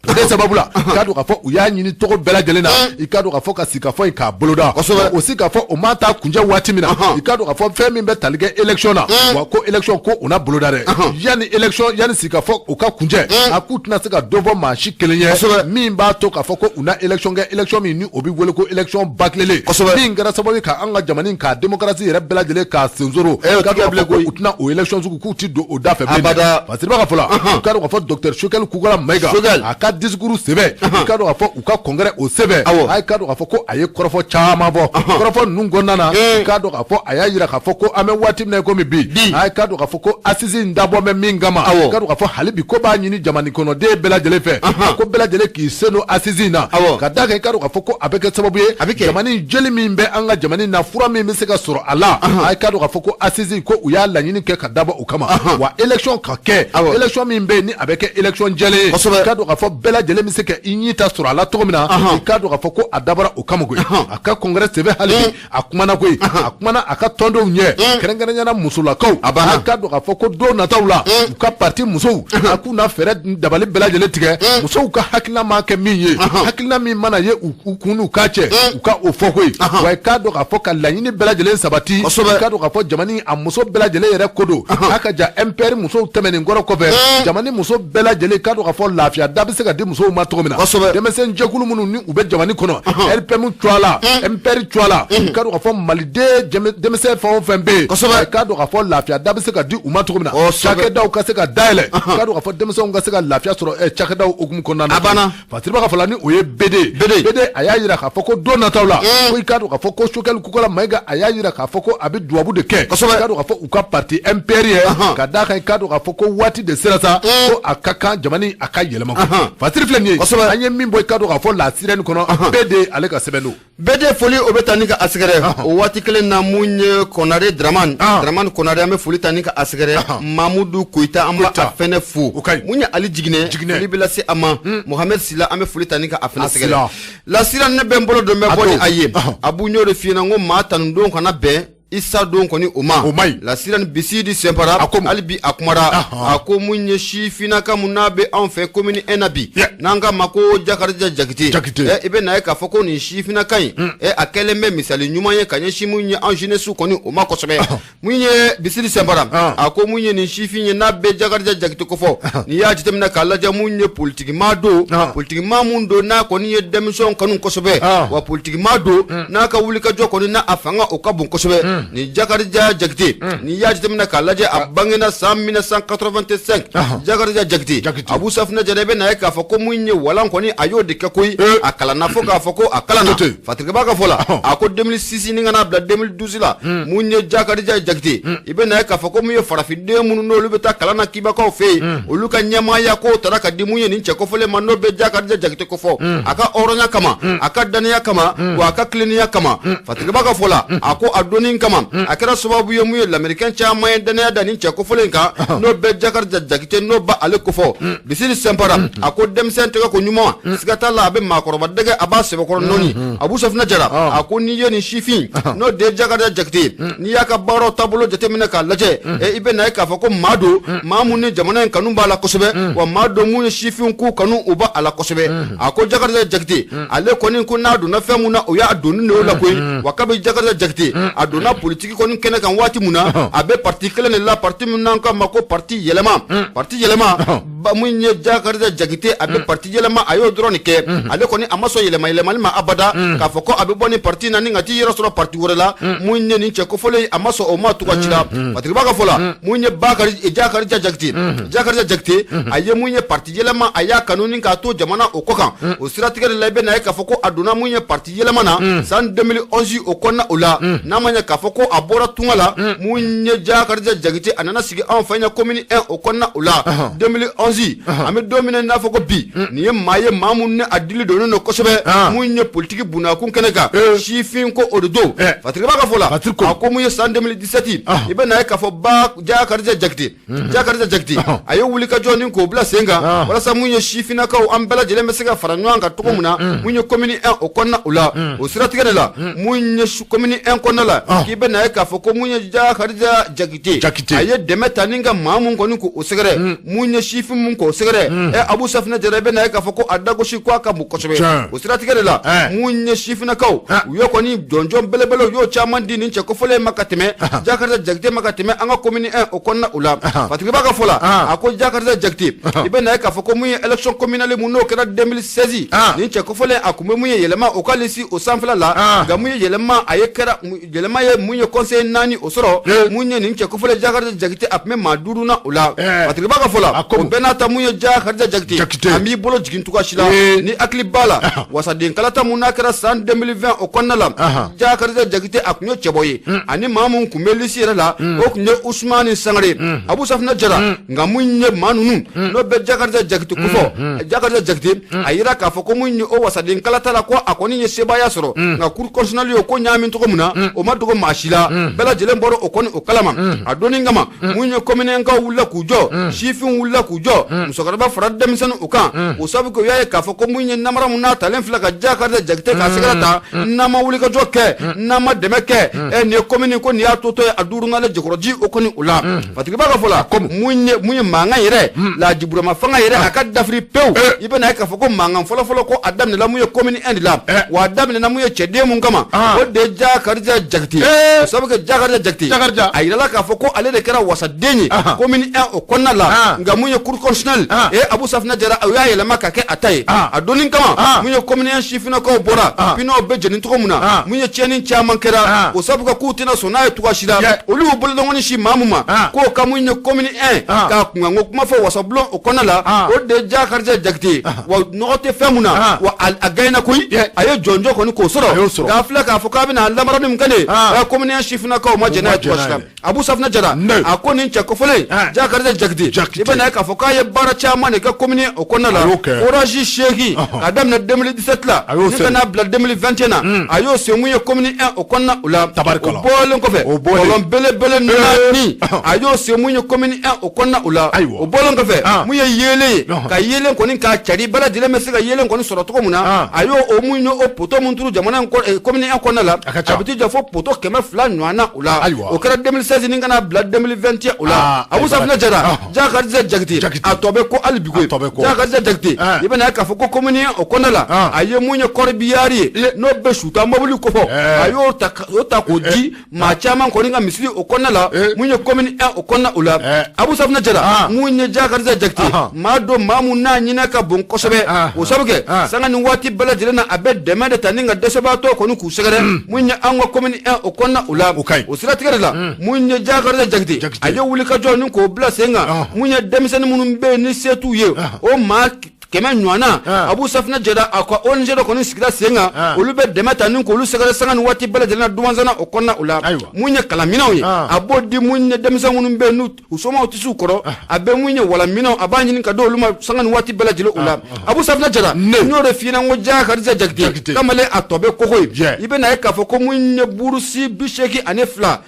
O de sababu la, k'a dɔn k'a fɔ u y'a ɲini tɔgɔ bɛɛ lajɛlen na, i k'a dɔn k'a fɔ ka sigikafɔ in k'a boloda. O sigikafɔ o ma taa kuncɛ waati min na, i k'a dɔn k'a fɔ fɛn min bɛ tali kɛ élection na, wa ko élection ko o na boloda dɛ. Yanni élection, yanni sigikafɔ o ka kuncɛ, a k'u tɛna se ka dɔ fɔ maa si kelen ye min b'a to k'a fɔ ko u na élection kɛ, élection min ni o bɛ wele ko élection bâclélen, min kɛra sababu ye k'an ka jamana in k'a démocratie yɛrɛ bɛɛ lajɛlen k'a sensoro, k'a dɔn k'a fɔ ko u tɛna o élection sugu k'u ti don o da fɛ bilen. Fasiriba ka fɔ la, u k'a dɔn k'a fɔ docteur Choguel Kokalla Maïga, a ka discours sɛbɛn, i k'a dɔn k'a fɔ u ka congrès o sɛbɛn, a k'a dɔn k'a fɔ ko a ye kɔrɔfɔ caman fɔ. Kɔrɔfɔ ninnu kɔnɔna na, i k'a dɔn k'a fɔ a y'a jira k'a fɔ ko an bɛ waati min na i komi bi, a k'a dɔn k'a fɔ ko assise in dabɔ bɛ min kama, i k'a dɔn k'a fɔ hali bi ko b'a ɲini jamana kɔnɔden bɛɛ lajɛlen fɛ, ko bɛɛ lajɛlen k'i sen don assise in na, ka d'a kan i k'a dɔn k'a fɔ ko a bɛ kɛ sababu ye jamana jeli min bɛ an ka jamana na, fura min bɛ se ka sɔrɔ a la, a k'a dɔn k'a fɔ ko assise ko u y'a laɲini kɛ ka dabɔ o kama, wa élection ka kɛ, élection min bɛ yen ni a bɛ kɛ élection jɛlen ye, i k'a dɔn k'a fɔ bɛɛ lajɛlen bɛ se ka i ɲi ta sɔrɔ a la cogo min na, i k'a dɔn k'a fɔ ko a dabɔra o kama koyi. A ka congrès sɛbɛn hali bi a kumana koyi, a kumana a ka tɔndenw ɲɛ, kɛrɛnkɛrɛnnenya la musolakaw, a k'a dɔn k'a fɔ ko don nataw la u ka parti musow a k'u na fɛɛrɛ dabali bɛɛ lajɛlen tigɛ, musow ka hakilina maa kɛ min ye, hakilina min mana ye u kun n'u ka cɛ, u ka o fɔ koyi. Wa i k'a dɔn k'a fɔ ka laɲini bɛɛ lajɛlen sabati, i k'a dɔn k'a fɔ jamana a muso bɛɛ lajɛlen yɛrɛ ko don, a ka ja MPR musow tɛmɛnen kɔrɔ kɔfɛ, jamana muso bɛɛ lajɛlen k'a dɔn k'a fɔ lafiya da bɛ se ka di musow ma cogo min na, denmisɛn jɛkulu minnu ni u bɛ jamana kɔnɔ, RPM cogoya la, MPR cogoya la, k'a dɔn k'a fɔ maliden denmisɛn fɛn o fɛn bɛ yen, k'a dɔn k'a fɔ lafiya da bɛ se ka di u ma cogo min na, cakɛdaw ka se ka dayɛlɛ, k'a dɔn k'a fɔ denmisɛnw ka se ka lafiya sɔrɔ cakɛdaw hukumu kɔnɔna na. Fasiriba ka fɔ la, ni o ye BD BD, a y'a jira k'a fɔ ko don nataw la, ko i k'a dɔn k'a fɔ ko Choguel Kokalla Maïga, a y'a jira k'a fɔ ko a bɛ dubabu de kɛ, i k'a dɔn k'a fɔ u ka parti MPR ye, ka d'a kan i k'a dɔn k'a fɔ ko waati de sera sa, ko a ka kan jamana a ka yɛlɛma. Fasiri filɛ nin ye, an ye min bɔ i k'a dɔn k'a fɔ La Sirène kɔnɔ, BD ale ka sɛbɛn don. BD foli o bɛ taa ni ka a sɛgɛrɛ o waati kelen na. Mun ye Konare Dramane, Dramane Konare, an bɛ foli ta ni ka a sɛgɛrɛ. Mamudu Koyita, an b'a fɛnɛ fo. Mun ye Ali Jiginɛ, foli bɛ lase a ma. Mohamed Sila, an bɛ foli ta ni ka a fɛnɛ sɛgɛrɛ. La Sirène ne bɛ n bolo don bɛ bɔ ni a ye. Abu, n y'o de f'i ɲɛna, n ko maa tanudon kana bɛn. I sa don kɔni o ma O ma ɲi. La sirène Bisidi Sɛnpara A ko mun? Hali bi a kumara a ko mun ye sifinnaka mun n'a bɛ anw fɛ commune 1 na bi n'an k'a ma ko Jakarija Jakite. Jakite. I bɛ n'a ye k'a fɔ ko nin sifinnaka in a kɛlen bɛ misali ɲuman ye ka ɲɛsin mun ye an jeunesse kɔni o ma kosɛbɛ. Mun ye Bisidi Sɛnpara a ko mun ye nin sifin ye n'a bɛ Jakarija Jakite kofɔ, n'i y'a jateminɛ k'a lajɛ, mun ye politikimaa don, politikimaa mun don n'a kɔni ye denmisɛnw kanu kosɛbɛ, wa politikimaa don n'a ka wulikajɔ kɔni n'a a fanga o ka bon kosɛbɛ. Nin Jakarija Jakite, n'i y'a jateminɛ k'a lajɛ, a bangena san 1985. Jakarija Jakite, Abu Safinɛ Jara, i bɛ n'a ye k'a fɔ ko mun ye walan kɔni a y'o de kɛ koyi. A kalanna fo k'a fɔ ko a kalanna. Fatirikɛba ka fɔ la, a ko 2006 ni ka n'a bila 2012 la, mun ye Jakarija Jakite, i bɛ n'a ye k'a fɔ ko mun ye farafinden minnu n'olu bɛ taa kalan na kibakaw fɛ yen, olu ka ɲɛmaaya k'o tara ka di mun ye nin cɛ kofɔlen ma, n'o bɛ Jakarija Jakite kofɔ, a ka hɔrɔnya kama, a ka dannaya kama, wa a ka tilennenya kama. Fatirikɛba ka fɔ la, a ko a donni kama a kɛra sababu ye mun ye lamɛrikɛn caman ye dannaya da nin cɛ kofɔlen kan, n'o bɛ Jakarija Jakite, n'o ba ale kofɔ. Bisiri Sɛnpara a ko denmisɛn tɛgɛ ko ɲuman, siga t'a la, a bɛ maakɔrɔba dɛgɛ, a b'a sɛbɛkɔrɔ nɔɔni. Abu Safinɛ Jara a ko n'i ye nin sifin, n'o de ye Jakarija Jakite, n'i y'a ka baaraw taabolo jateminɛ k'a lajɛ, i bɛ n'a ye k'a fɔ ko maa don, maa mun ni jamana in kanu b'a la kosɛbɛ, wa maa don mun ye sifinw k'u kanu u b'a la kosɛbɛ. A ko Jakarija Jakite, ale kɔni ko n'a donna fɛn mun na, o y'a donni de y'o la koyi. Wa kabi Jakarija Jakite a donna politiki kɔni kɛnɛ kan waati mun na, a bɛ parti kelen de la, parti min n'an k'a ma ko parti Yɛlɛma. Parti Yɛlɛma, mun ye Jakarija Jakite, a bɛ parti Yɛlɛma, a y'o dɔrɔn de kɛ. Ale kɔni a ma sɔn yɛlɛma yɛlɛmali ma abada, k'a fɔ ko a bɛ bɔ nin parti na ni ka t'i yɛrɛ sɔrɔ parti wɛrɛ la. Mun ye nin cɛ kofɔlen, a ma sɔn o ma tuga ci la. Fatirikɛba ka fɔ la, mun ye Bakari Jakarija Jakite, Jakarija Jakite a ye mun ye parti Yɛlɛma, a y'a kanu ni k'a to jamana o kɔ kan. O siratigɛ de la, i bɛ n'a ye k'a fɔ ko a donna mun ye parti Yɛlɛma na san 2011 o kɔnɔna o la. N'a ma ɲɛ k'a fɔ ko a bɔra tunga la, mun ye Jakarija Jakite, a nana sigi anw fɛ yan commune 1 o kɔnɔna o la 2011. An bɛ don min na i n'a fɔ ko bi, nin ye maa ye, maa mun ni a dili donnen don kosɛbɛ mun ye politiki bunakun kɛnɛ kan, sifin ko o de don. Fatirikɛba ka fɔ la, a ko mun ye san 2017, i bɛ n'a ye k'a fɔ ba Jakarija Jakite, Jakarija Jakite a ye wulikajɔ ni k'o bila sen kan walasa mun ye sifinnakaw an bɛɛ lajɛlen bɛ se ka fara ɲɔgɔn kan cogo min na, mun ye commune 1 o kɔnɔna o la. O siratigɛ de la, mun ye commune 1 kɔnɔna la, k'i bɛ n'a ye k'a fɔ ko mun ye Jakarija Jakite, a ye dɛmɛ ta ni ka maa mun kɔni k'o sɛgɛrɛ, mun ye sifin mun k'o sɛgɛrɛ. Abu Safinɛ Jara, i bɛ n'a ye k'a fɔ ko a dagosi ko a ka bon kosɛbɛ. O siratigɛ de la, mun ye sifinnakaw u ye kɔni jɔnjɔn belebele, u y'o caman di nin cɛ kofɔlen ma ka tɛmɛ Jakarija Jakite ma ka tɛmɛ an ka commune 1 o kɔnɔna o la. Fatirikɛba ka fɔ la, a ko Jakarija Jakite, i bɛ n'a ye k'a fɔ ko mun ye élection communale mun n'o kɛra 2016, nin cɛ kofɔlen a kun bɛ mun ye Yɛlɛma o ka liste o sanfɛla la. Nka mun ye Yɛlɛma, a ye kɛra Yɛlɛma ye mun ye conseil 4 o sɔrɔ. Mun ye nin cɛ kofɔlen Jakarija Jakite, a tun bɛ maa 5 na o la. Fatirikɛba ka fɔ la, o bɛɛ n'a ta, mun ye Jakarija Jakite, a m'i bolo jigin cogoya si la. Ni hakili b'a la, wasaden kalata mun n'a kɛra san 2020 o kɔnɔna la, Jakarija Jakite a kun ye cɛbɔ ye, ani maa mun kun bɛ liste yɛrɛ la, o kun ye Usumani Sangare, Abu Safinɛ Jara. Nka mun ye maa ninnu n'o bɛ Jakarija Jakite kofɔ, Jakarija Jakite a yira k'a fɔ ko mun ye o wasaden kalata la, ko a kɔni ye sebaaya sɔrɔ. Nka cour constitutionnelle y'o ko ɲaami cogo min na, o ma dogo maa si la, bɛɛ lajɛlen bɔra o kɔni o kalama. A donni kama, mun ye commune kaw wulila k'u jɔ, sifinw wulila k'u jɔ, musokɔrɔba fara denmisɛnnin o kan, o sababu kɛ u y'a ye k'a fɔ ko mun ye namara mun n'a talen filɛ ka Jakarija Jakite k'a sɛgɛrɛ ta, n'an ma wulikajɔ kɛ, n'an ma dɛmɛ kɛ, nin ye commune ko nin y'a totɔ ye a duurunan jɛkɔrɔji o kɔni o la. Fatirikɛba ka fɔ la, mun ye mankan yɛrɛ Laji Burama fanga yɛrɛ a ka dafiri pewu, i bɛ n'a ye k'a fɔ ko mankan fɔlɔfɔlɔ ko a daminɛla mun ye commune 1 de la. Wa a daminɛna mun ye cɛden mun kama, o de ye Jakarija Jakite. O sababu kɛ Jakarija Jakite, a yirala k'a fɔ ko ale de kɛra wasaden ye commune 1 o kɔnɔna la. Nka mun ye cour constitutionnelle Abu Safinɛ Jara, o y'a yɛlɛma ka kɛ a ta ye. A donni kama, mun ye commune 1 sifinnakaw bɔra, pinɛw bɛ jeni cogo min na, mun ye tiɲɛni caman kɛra, o sababu kɛ k'u tɛna sɔn n'a ye cogoya si la. Olu y'u bolodɔngɔni si maa mun ma k'o ka mun ye commune 1 k'a kunkanko kuma fɔ wasabulon o kɔnɔna la, o de ye Jakarija Jakite. Wa nɔgɔ tɛ fɛn mun na, wa a gagné koyi, a ye jɔnjɔn kɔni k'o sɔrɔ. K'a filɛ k'a fɔ k'a bɛna lamarani min kɛ ne commune 1 sifinnakaw ma jɛn n'a ye cogoya si la. Abu Safinɛ Jara a ko nin cɛ kofɔlen Jakarija Jakite, i bɛ n'a ye k'a fɔ k'a K'a ye baara caman de kɛ commune o kɔnɔna la. A y'o kɛ. Forage 8 k'a daminɛ 2017 la. A y'o Ni ka sen. n'a bila 2021 na. A y'o sen mun ye commune 1 o kɔnɔna o la. Tabarikala. O bɔlen kɔfɛ. O bɔlen. Kɔlɔn belebele 4 a y'o sen mun ye commune 1 o kɔnɔna o la. Ayiwa. O bɔlen kɔfɛ. Mun ye yeelen ye. Ka yeelen kɔni k'a cari bɛɛ lajɛlen bɛ se ka yeelen kɔni sɔrɔ cogo min na. A y'o o mun ye o poto mun turu jamana in commune 1 kɔnɔna la. A ka ca. A bɛ t'i jɔ fo poto 200 ɲɔgɔn na o la. Ayiwa. O kɛra 2016 ni ka n'a bila 2021 o la. Abu Safinɛ Jara. Jakarija Jakite. Jakite. A tɔ bɛ ko hali bi koyi. A tɔ bɛ ko. Jakarija Jakite. I bɛna ye k'a fɔ ko commune 1 o kɔnɔna la. A ye mun ye corbillard ye. N'o bɛ suta mobili kofɔ. A y'o ta o ta k'o di maa caman kɔni ka misiri o kɔnɔna la. Mun ye commune 1 o kɔnɔna o la. Abu Safinɛ Jara. Mun ye Jakarija Jakite. Maa don maa mun n'a ɲinɛ ka bon kosɛbɛ. O sabu kɛ sanga ni waati bɛɛ lajɛlen na a bɛ dɛmɛ de ta ni ka dɛsɛbaatɔ kɔni k'u sɛgɛrɛ. Mun ye an ka commune 1 o kɔnɔna o la. O ka ɲi. O siratigɛ de la. Mun ye Jakarija Jakite. Jakite. A ye wulikajɔ ni k'o bila sen kan. Mun ye denmisɛnnin minnu bɛ yen ni se t'u ye. O maa 100 ɲɔgɔn na. Abu Safinɛ Jara a ka ONG dɔ kɔni sigira sen kan. Olu bɛ dɛmɛ ta ni k'olu sɛgɛrɛ sanga ni waati bɛɛ lajɛlen na duwansana o kɔnɔna o la. Mun ye kalanminɛnw ye. A b'o di mun ye denmisɛn minnu bɛ yen n'u u somaw tɛ s'u kɔrɔ. A bɛ mun ye walanminɛnw a b'a ɲini ka di olu ma sanga ni waati bɛɛ lajɛlen o la. Abu Safinɛ Jara. Ne. N y'o de f'i ɲɛna n ko Jakarija Jakite. Jakite. Kamalen a tɔ bɛ koko ye. Jɛ. I bɛna ye k'a fɔ ko mun ye burusi 82.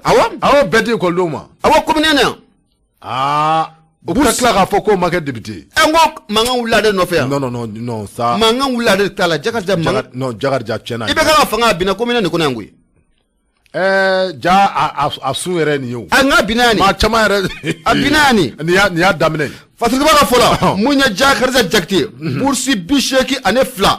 Awɔ. Awɔ bɛɛ di ekɔlidenw ma. Awɔ commune 1 na yan. O ka tila k'a fɔ k'o ma kɛ député ye. N ko mankan wulila ale nɔfɛ yan. Non non non non ça. Mankan wulila ale ta la Jakarija mankan. Non Jakarija tiɲɛna. I bɛ ka fanga a binna commune nin kɔnɔ yan koyi. Ja a sun yɛrɛ nin ye o. A n k'a binna yan nin. Maa caman yɛrɛ. A binna yan nin. Nin y'a daminɛ ye. Fasiriba ka fɔ la mun ye Jakarija Jakite bourse 82.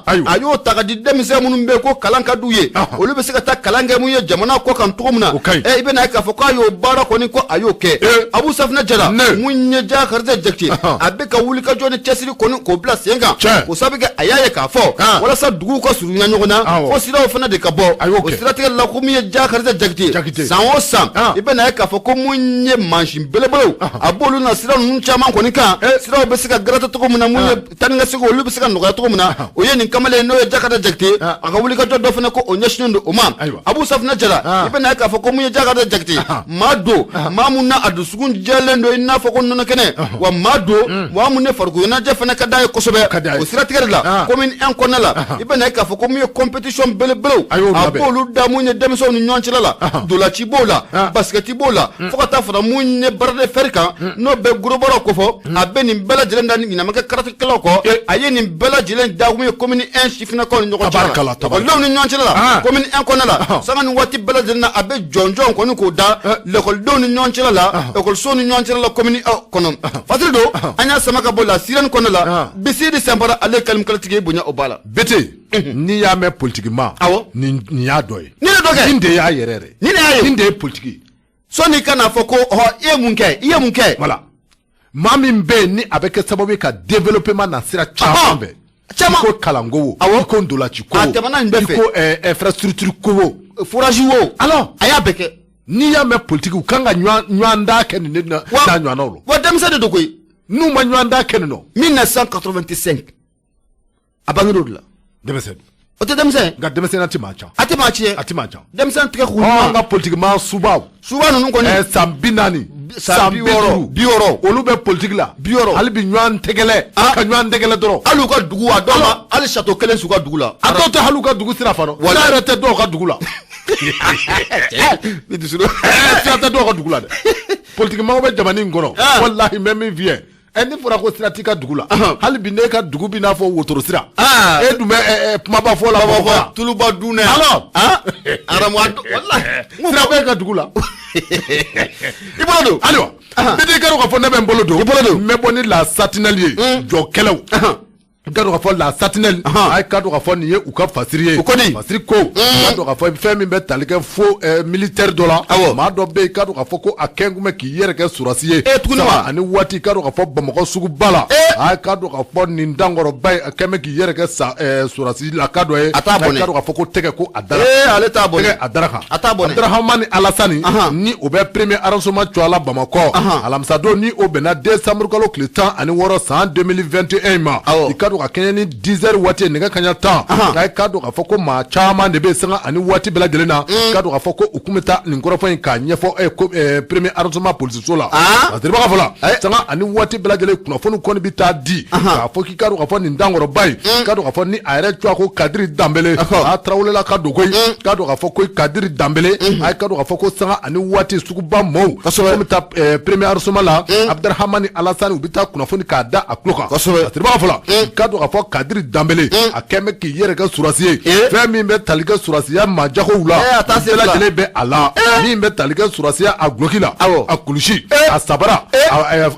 Ayiwa. A y'o ta ka di denmisɛn minnu bɛ yen ko kalan ka d'u ye. Olu bɛ se ka taa kalan kɛ mun ye jamana kɔ kan cogo min na. O ka ɲi. I bɛna ye k'a fɔ k'a y'o baara kɔni ko a y'o kɛ. Abu Safinɛ Jara. Ne. Mun ye Jakarija Jakite. A bɛ ka wulikajɔ ni cɛsiri kɔni k'o bila sen kan. Tiɲɛ. O sabu kɛ a y'a ye k'a fɔ. Walasa duguw ka surunya ɲɔgɔn na. Fo siraw fana de ka bɔ. A y'o O kɛ. siratigɛ la ko mun ye Jakarija Jakite. Jakite. San o san. I bɛna ye k'a fɔ ko mun ye mansin belebelew. A b'olu na sira ninnu caman kɔni kan. Siraw bɛ se ka garata cogo min na mun ye taa ni ka segin olu bɛ se ka nɔgɔya cogo min na. O ye nin kamalen n'o ye Jakarija Jakite. A ka wulikajɔ dɔ fana ko o ɲɛsinnen don o ma. Abu Safinɛ Jara. I bɛna ye k'a fɔ ko mun ye Jakarija Jakite. Maa don maa mun na a dusukun jɛlen don i n'a fɔ ko nɔnɔ kɛnɛ. Wa maa don maa mun ne farikolo ɲɛnajɛ fana ka d'a ye kosɛbɛ. O siratigɛ de la commune 1 kɔnɔna la. I bɛna ye k'a fɔ ko mun ye compétition belebelew. A b'olu da mun ye denmisɛnw ni ɲɔgɔn cɛla la. Dolaci b'o la. Basket b'o la. Fo ka taa fara mun ye baara de fer kan. N'o bɛ gros bras kofɔ. A bɛ nin bɛɛ lajɛlen da ɲinɛ ma kɛ karatakɛlaw kɔ. A ye nin bɛɛ lajɛlen da mun ye commune 1 sifinnakaw ni ɲɔgɔn cɛla la. Ekɔlidenw ni ɲɔgɔn cɛla la. Commune 1 kɔnɔna la. Sanga ni waati bɛɛ lajɛlen na a bɛ jɔnjɔn kɔni k'o da lekɔlidenw ni ɲɔgɔn cɛla la. Ekɔlisow ni ɲɔgɔn cɛla la commune 1 kɔnɔ. Fasiri don an y'a sama ka bɔ la sirène kɔnɔna la. Bisiri Sanbara ale ye kalimkalatigi ye bonya o ba la. Bete n'i y'a mɛn politique ma. Awɔ. Nin y'a dɔ ye. Nin de dɔ kɛ. Nin de y'a yɛrɛ yɛrɛ. Nin de y'a ye. Nin de ye politique ye. Sɔnni ka n'a fɔ ko ɔhɔ i ye mun kɛ i ye mun kɛ. Voilà. Maa min bɛ yen ni a bɛ kɛ sababu ye ka développement na sira caman fɛ. Caman. I ko kalanko wo. Awɔ. I ko ndolaci ko wo. A tɛmɛna nin bɛɛ fɛ. I ko infrastructure ko wo. Forage wo. Alors. A y'a bɛɛ kɛ. N'i y'a mɛn politique u kan ka ɲɔgɔn da kɛ nin de n'a ɲɔgɔnnaw rɔ. Wa denmisɛn de don koyi. N'u ma ɲɔgɔn da kɛ nin nɔ. 1985 a banger'o de la. Denmisɛn. O tɛ denmisɛn. Nka denmisɛnninya tɛ maa can. A tɛ maa tiɲɛ. A tɛ maa can. Denmisɛn tigɛ k'u ɲuman. An ka politique maa subaw. Suba ninnu kɔni. San 40. San 60. 60. Olu bɛ politique la. 60. Hali bi ɲɔgɔn tɛgɛlɛ. Ka ɲɔgɔn tɛgɛlɛ dɔrɔn. Hali u ka dugu a dɔw ma hali château kelen s'u ka dugu la. A dɔw tɛ hali u ka dugu sira fana. Sira yɛrɛ tɛ dɔw ka dugu la. Sira tɛ dɔw ka dugu la dɛ. Politique maaw bɛ jamana in kɔnɔ. Walahi n bɛ min f'i ye. Ni fɔra ko sira t'i ka dugu la. Hali bi n'e ka dugu b'i n'a fɔ wotoro sira. E dun bɛ kumaba fɔ la. Bamakɔ tuluba dun na. Alors. Aramu walahi. Sira b'e ka dugu la. I bolo don. Ayiwa. Bete i ka dɔn k'a fɔ ne bɛ n bolo don. I bolo don. N bɛ bɔ ni la Sentinelle ye. Jɔkɛlaw. I ka dɔn k'a fɔ la Sentinelle. A ka dɔn k'a fɔ nin ye u ka fasiri ye. O kɔni. Fasiri ko. I ka dɔn k'a fɔ fɛn min bɛ tali kɛ fo militaire dɔ la. Awɔ. Maa dɔ bɛ yen i ka dɔn k'a fɔ ko a kɛn kun bɛ k'i yɛrɛ kɛ sɔrɔdasi ye. Tuguni wa. Ani waati i ka dɔn k'a fɔ Bamakɔ suguba la. A ka dɔn k'a fɔ nin dankɔrɔba in a kɛn bɛ k'i yɛrɛ kɛ sɔrɔdasi la ka dɔ ye. A t'a bɔnɛ. I ka dɔn k'a fɔ ko tɛgɛ ko a dara. Ale t'a bɔnɛ. Tɛgɛ a dara kan. A t'a bɔnɛ. Abdurahamani Alasani. Ni o bɛ premier arrondissement Cuala Bamakɔ. Alamisadon ni o bɛnna décembre kalo tile 16 san 2021 ma. Awɔ. I ka dɔn dɔn ka kɛɲɛ ni 10 heures waati ye, nɛgɛ kaɲa 10, a k'a dɔn k'a fɔ ko maa caman de bɛ sanga ani waati bɛɛ lajɛlen na, k'a dɔn k'a fɔ ko u tun bɛ taa nin kɔrɔfɔ in k'a ɲɛfɔ premier arrondissement polisiso la. Fasiriba ka fɔ la, sanga ani waati bɛɛ lajɛlen kunnafoni kɔni bɛ taa di k'a fɔ k'i k'a dɔn k'a fɔ nin dankɔrɔba in, k'a dɔn k'a fɔ ni a yɛrɛ tɔgɔ ko Kadiri Danbele, a Tarawelela ka don koyi, k'a dɔn k'a fɔ ko Kadiri Danbele, a k'a dɔn k'a fɔ ko sanga ani waati suguba mɔɔw ko bɛ taa premier arrondissement la, Abdurahamani Alasani, u bɛ taa kunnafoni k'a da a tulo kan. Fasiriba ka fɔ la, k'a dɔn k'a fɔ Kadiri Danbele, a kɛn bɛ k'i yɛrɛ kɛ surasi ye, fɛn min bɛ tali kɛ surasiya majagow la, bɛɛ lajɛlen bɛ a la, min bɛ tali kɛ surasiya a guloki la, a kulusi, a sabara,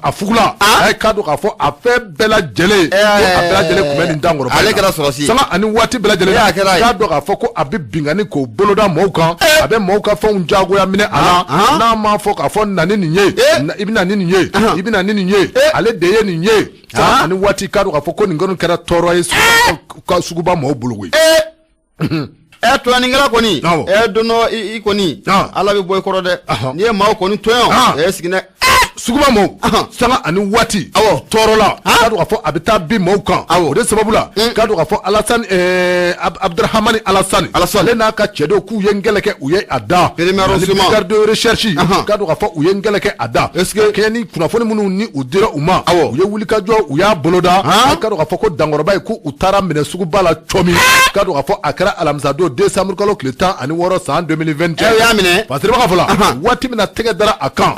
a fugula, a ye k'a dɔn k'a fɔ a fɛn bɛɛ lajɛlen, a bɛɛ lajɛlen tun bɛ nin dankɔrɔba ale kɛra sɔrɔsi ye. Sanga ani waati bɛɛ lajɛlen, k'a dɔn k'a fɔ ko a bɛ binkanni k'o boloda mɔɔw kan, a bɛ mɔɔw ka fɛnw jagoya minɛ a la, n'a m'a fɔ k'a fɔ na ni nin ye, i bɛ na ni nin ye, i bɛ na ni nin ye, ale de ye nin ye. Sanga ani waati, k'a dɔn k'a fɔ ko nin kɔni kɛra tɔɔrɔ ye suguba mɔɔw bolo koyi. Tɔɲɔnikɛla kɔni, don dɔ i kɔni Ala bɛ bɔ i kɔrɔ dɛ, n'i ye maaw kɔni tɔɲɔ, siginɛ suguba mɔɔw, sanga ani waati tɔɔrɔ la, k'a dɔn k'a fɔ a bɛ taa bin mɔɔw kan. O de sababu la, k'a dɔn k'a fɔ Alasani, Abdurahamani Alasani, ale n'a ka cɛdenw k'u ye ngɛlɛ kɛ, u ye a da brigade de recherche, k'a dɔn k'a fɔ u ye ngɛlɛ kɛ a da, kɛɲɛ ni kunnafoni minnu ni u dira u ma, u ye wulikajɔ, u y'a boloda, k'a dɔn k'a fɔ ko dankɔrɔba ye k'u taara minɛ suguba la cɔ min, k'a dɔn k'a fɔ a kɛra alamisa don, décembre kalo tile 16 san 2021. U y'a minɛ. Fasiriba ka fɔ la, waati min na tɛgɛ dara a kan,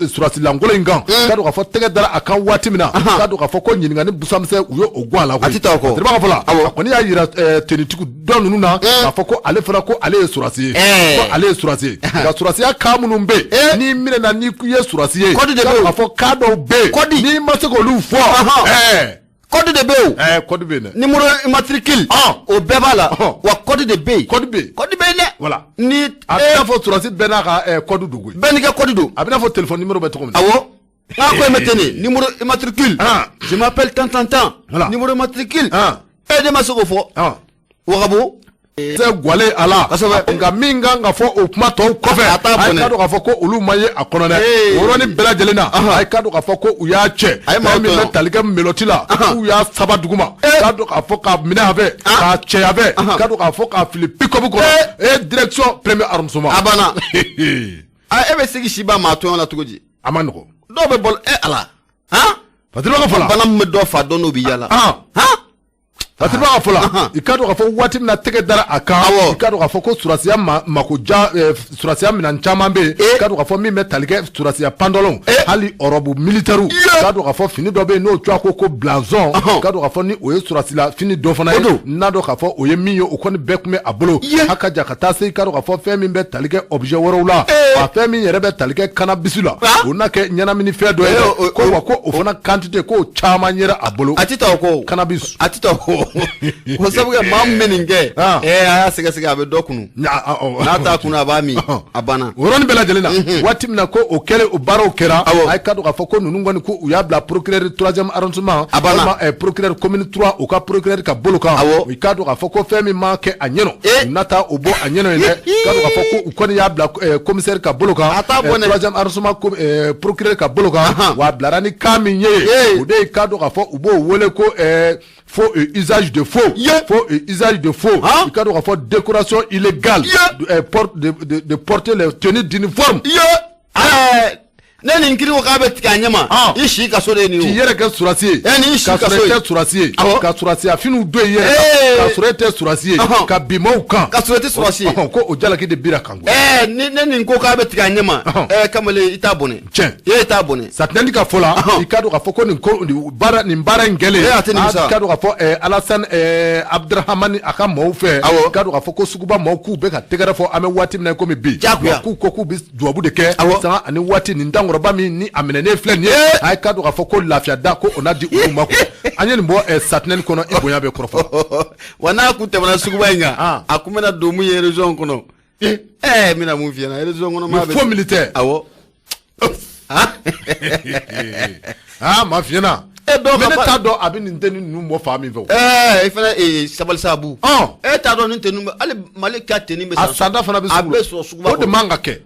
surasi lankolon in kan, k'a dɔn k'a fɔ tɛgɛ dara a kan waati min na, k'a dɔn k'a fɔ ko ɲininkali busamisɛn, u ye o gɔn a la koyi. A tɛ taa o kɔ. Fasiriba ka fɔ la, a kɔni y'a yira tenitigi dɔ ninnu na k'a fɔ ko ale fana, ko ale ye surasi ye, ko ale ye surasi ye, nka surasiya kan minnu bɛ yen, n'i minɛna n'i ye surasi ye, code de bɛ yen, k'a fɔ kan dɔw bɛ yen, code n'i ma se k'olu fɔ, code de bɛ yen. Code bɛ yen dɛ. Numéro matricule, o bɛɛ b'a la, wa code de bɛ yen. Code bɛ yen. Code bɛ yen dɛ. Voilà. Ni a bɛ n'a fɔ surasi bɛɛ n'a ka code don koyi. Bɛɛ n'i ka code don. A bɛ n'a fɔ téléphone numéro bɛ cogo min na. Awɔ. N'a ko e bɛ ten de, numéro matricule. Je m'appelle tant tant tant. Voilà. Numéro matricule. E de ma se k'o fɔ. Wagabo. Se gwalen a la, nka min kan ka fɔ o kuma tɔw kɔfɛ, a t'a a bɔnɛ. k'a dɔn k'a fɔ ko olu ma ye a kɔnɔ dɛ. O yɔrɔnin bɛɛ lajɛlen na, a ye k'a dɔn k'a fɔ ko u y'a cɛ, A ye maaw fɛn min bɛ tɔɲɔ. tali kɛ menottes la, k'u y'a saba duguma, k'a dɔn k'a fɔ k'a minɛ a fɛ, k'a cɛ a fɛ, k'a dɔn k'a fɔ k'a fili pick-up kɔnɔ, e direction premier arrondissement. A banna. E bɛ se k'i si ban maa tɔɲɔ la cogo di? A ma nɔgɔn. Dɔw bɛ bɔ Ala. Han? Fasiriba ka fɔ la. Bana min bɛ dɔ fa dɔn n'o bɛ yala. Han? Fasiriba ka fɔ la, i k'a dɔn k'a fɔ waati min na tɛgɛ dara a kan, i k'a dɔn k'a fɔ ko surasiya makoja, surasiya minɛn caman bɛ yen, i k'a dɔn k'a fɔ min bɛ tali kɛ surasiya pantalon, hali robe militaire, i k'a dɔn k'a fɔ fini dɔ bɛ yen n'o tɔgɔ ko blason, i k'a dɔn k'a fɔ ni o ye surasila fini dɔ fana ye, n'a dɔn k'a fɔ o ye min ye, o kɔni bɛɛ tun bɛ a bolo, a ka ja ka taa se i k'a dɔn k'a fɔ fɛn min bɛ tali kɛ objet wɛrɛw la, wa fɛn min yɛrɛ bɛ tali kɛ cannabis la, o na kɛ ɲɛnamini fɛn dɔ ye dɛ, ko wa ko o fana quantité k'o caman yera a bolo. A tɛ taa o kɔ. Cannabis. A tɛ taa o kɔ. Ko sabu kɛ maa min bɛ nin kɛ, a y'a sɛgɛsɛgɛ, a bɛ dɔ kunu, n'a t'a kunu a b'a min, a banna. O yɔrɔnin bɛɛ lajɛlen na, waati min na ko o kɛlen, o baaraw kɛra, a ye k'a dɔn k'a fɔ ko ninnu kɔni, ko u y'a bila procureur troisième arrondissement, A banna. walima procureur commune 3, u ka procureur ka bolo kan. I k'a dɔn k'a fɔ ko fɛn min ma kɛ a ɲɛnɔ, u na taa o bɔ a ɲɛnɔ yen dɛ, k'a dɔn k'a fɔ ko u kɔni y'a bila commissaire ka bolo kan, A t'a bɔ dɛ. troisième arrondissement procureur ka bolo kan, wa a bilara ni cas min ye, o de ye k'a dɔn k'a fɔ u b'o wele ko faux et usage de faux, faux et usage de faux, i k'a dɔn k'a fɔ décoration illégale, de porter les tenues d'uniforme. Ne nin kiri ko k'a bɛ tigɛ a ɲɛ ma, i si kaso de ye nin K'i ye o. yɛrɛ kɛ surasi ye, Nin si k'a kaso sɔrɔ e ye. tɛ surasi ye, ka surasiya finiw don i yɛrɛ kan, k'a sɔrɔ e tɛ surasi ye, ka bin maaw kan, K'a sɔrɔ e tɛ surasi ye. Ko o jalaki de bira kan koyi. Ni ne nin ko k'a bɛ tigɛ a ɲɛ ma, kamalen, i t'a bɔnɛ. Tiɲɛ. E t'a bɔnɛ. Satinɛli ka fɔ la, i k'a dɔn k'a fɔ ko nin ko nin baara, nin baara in kɛlen, A tɛ nimisa. i k'a dɔn k'a fɔ Alasani Abdurahamani a ka maaw fɛ, i k'a dɔn k'a fɔ ko suguba maaw k'u bɛ ka tɛgɛrɛ fɔ, an bɛ waati min na komi bi, Diyagoya. k'u ko k'u bɛ dubabu de kɛ sanga ani waati, nin dankɔrɔba min ni a minɛnen filɛ nin ye, a ye k'a dɔn k'a fɔ ko lafiya da ko o na di olu ma koyi. An ye nin bɔ Satinɛli kɔnɔ, i bonya bɛ kɔrɔfɔ. Wa n'a kun tɛmɛna suguba in kan, a kun bɛna don mun ye région kɔnɔ? N bɛna mun f'i ɲɛna région kɔnɔ maa bɛ. Faux militaire. Awɔ. Maa fiyɛna. Dɔw Mais ka ne t'a dɔn a bɛ nin tenue ninnu bɔ fan min fɛ o. I fana sabali sa Abu. E t'a dɔn nin tenue bɛ hali Mali ka tenue bɛ A sanda fana bɛ a sugu bɛ sɔrɔ suguba O de man ka kɛ.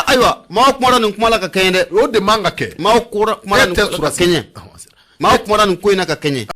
Ayiwa, maaw kumara nin kuma la ka kɛɲɛ dɛ. O de man ka kɛ. Maaw kumara E nin tɛ kuma la ka surasi. kɛɲɛ. Maaw kumara nin ko in na ka kɛɲɛ.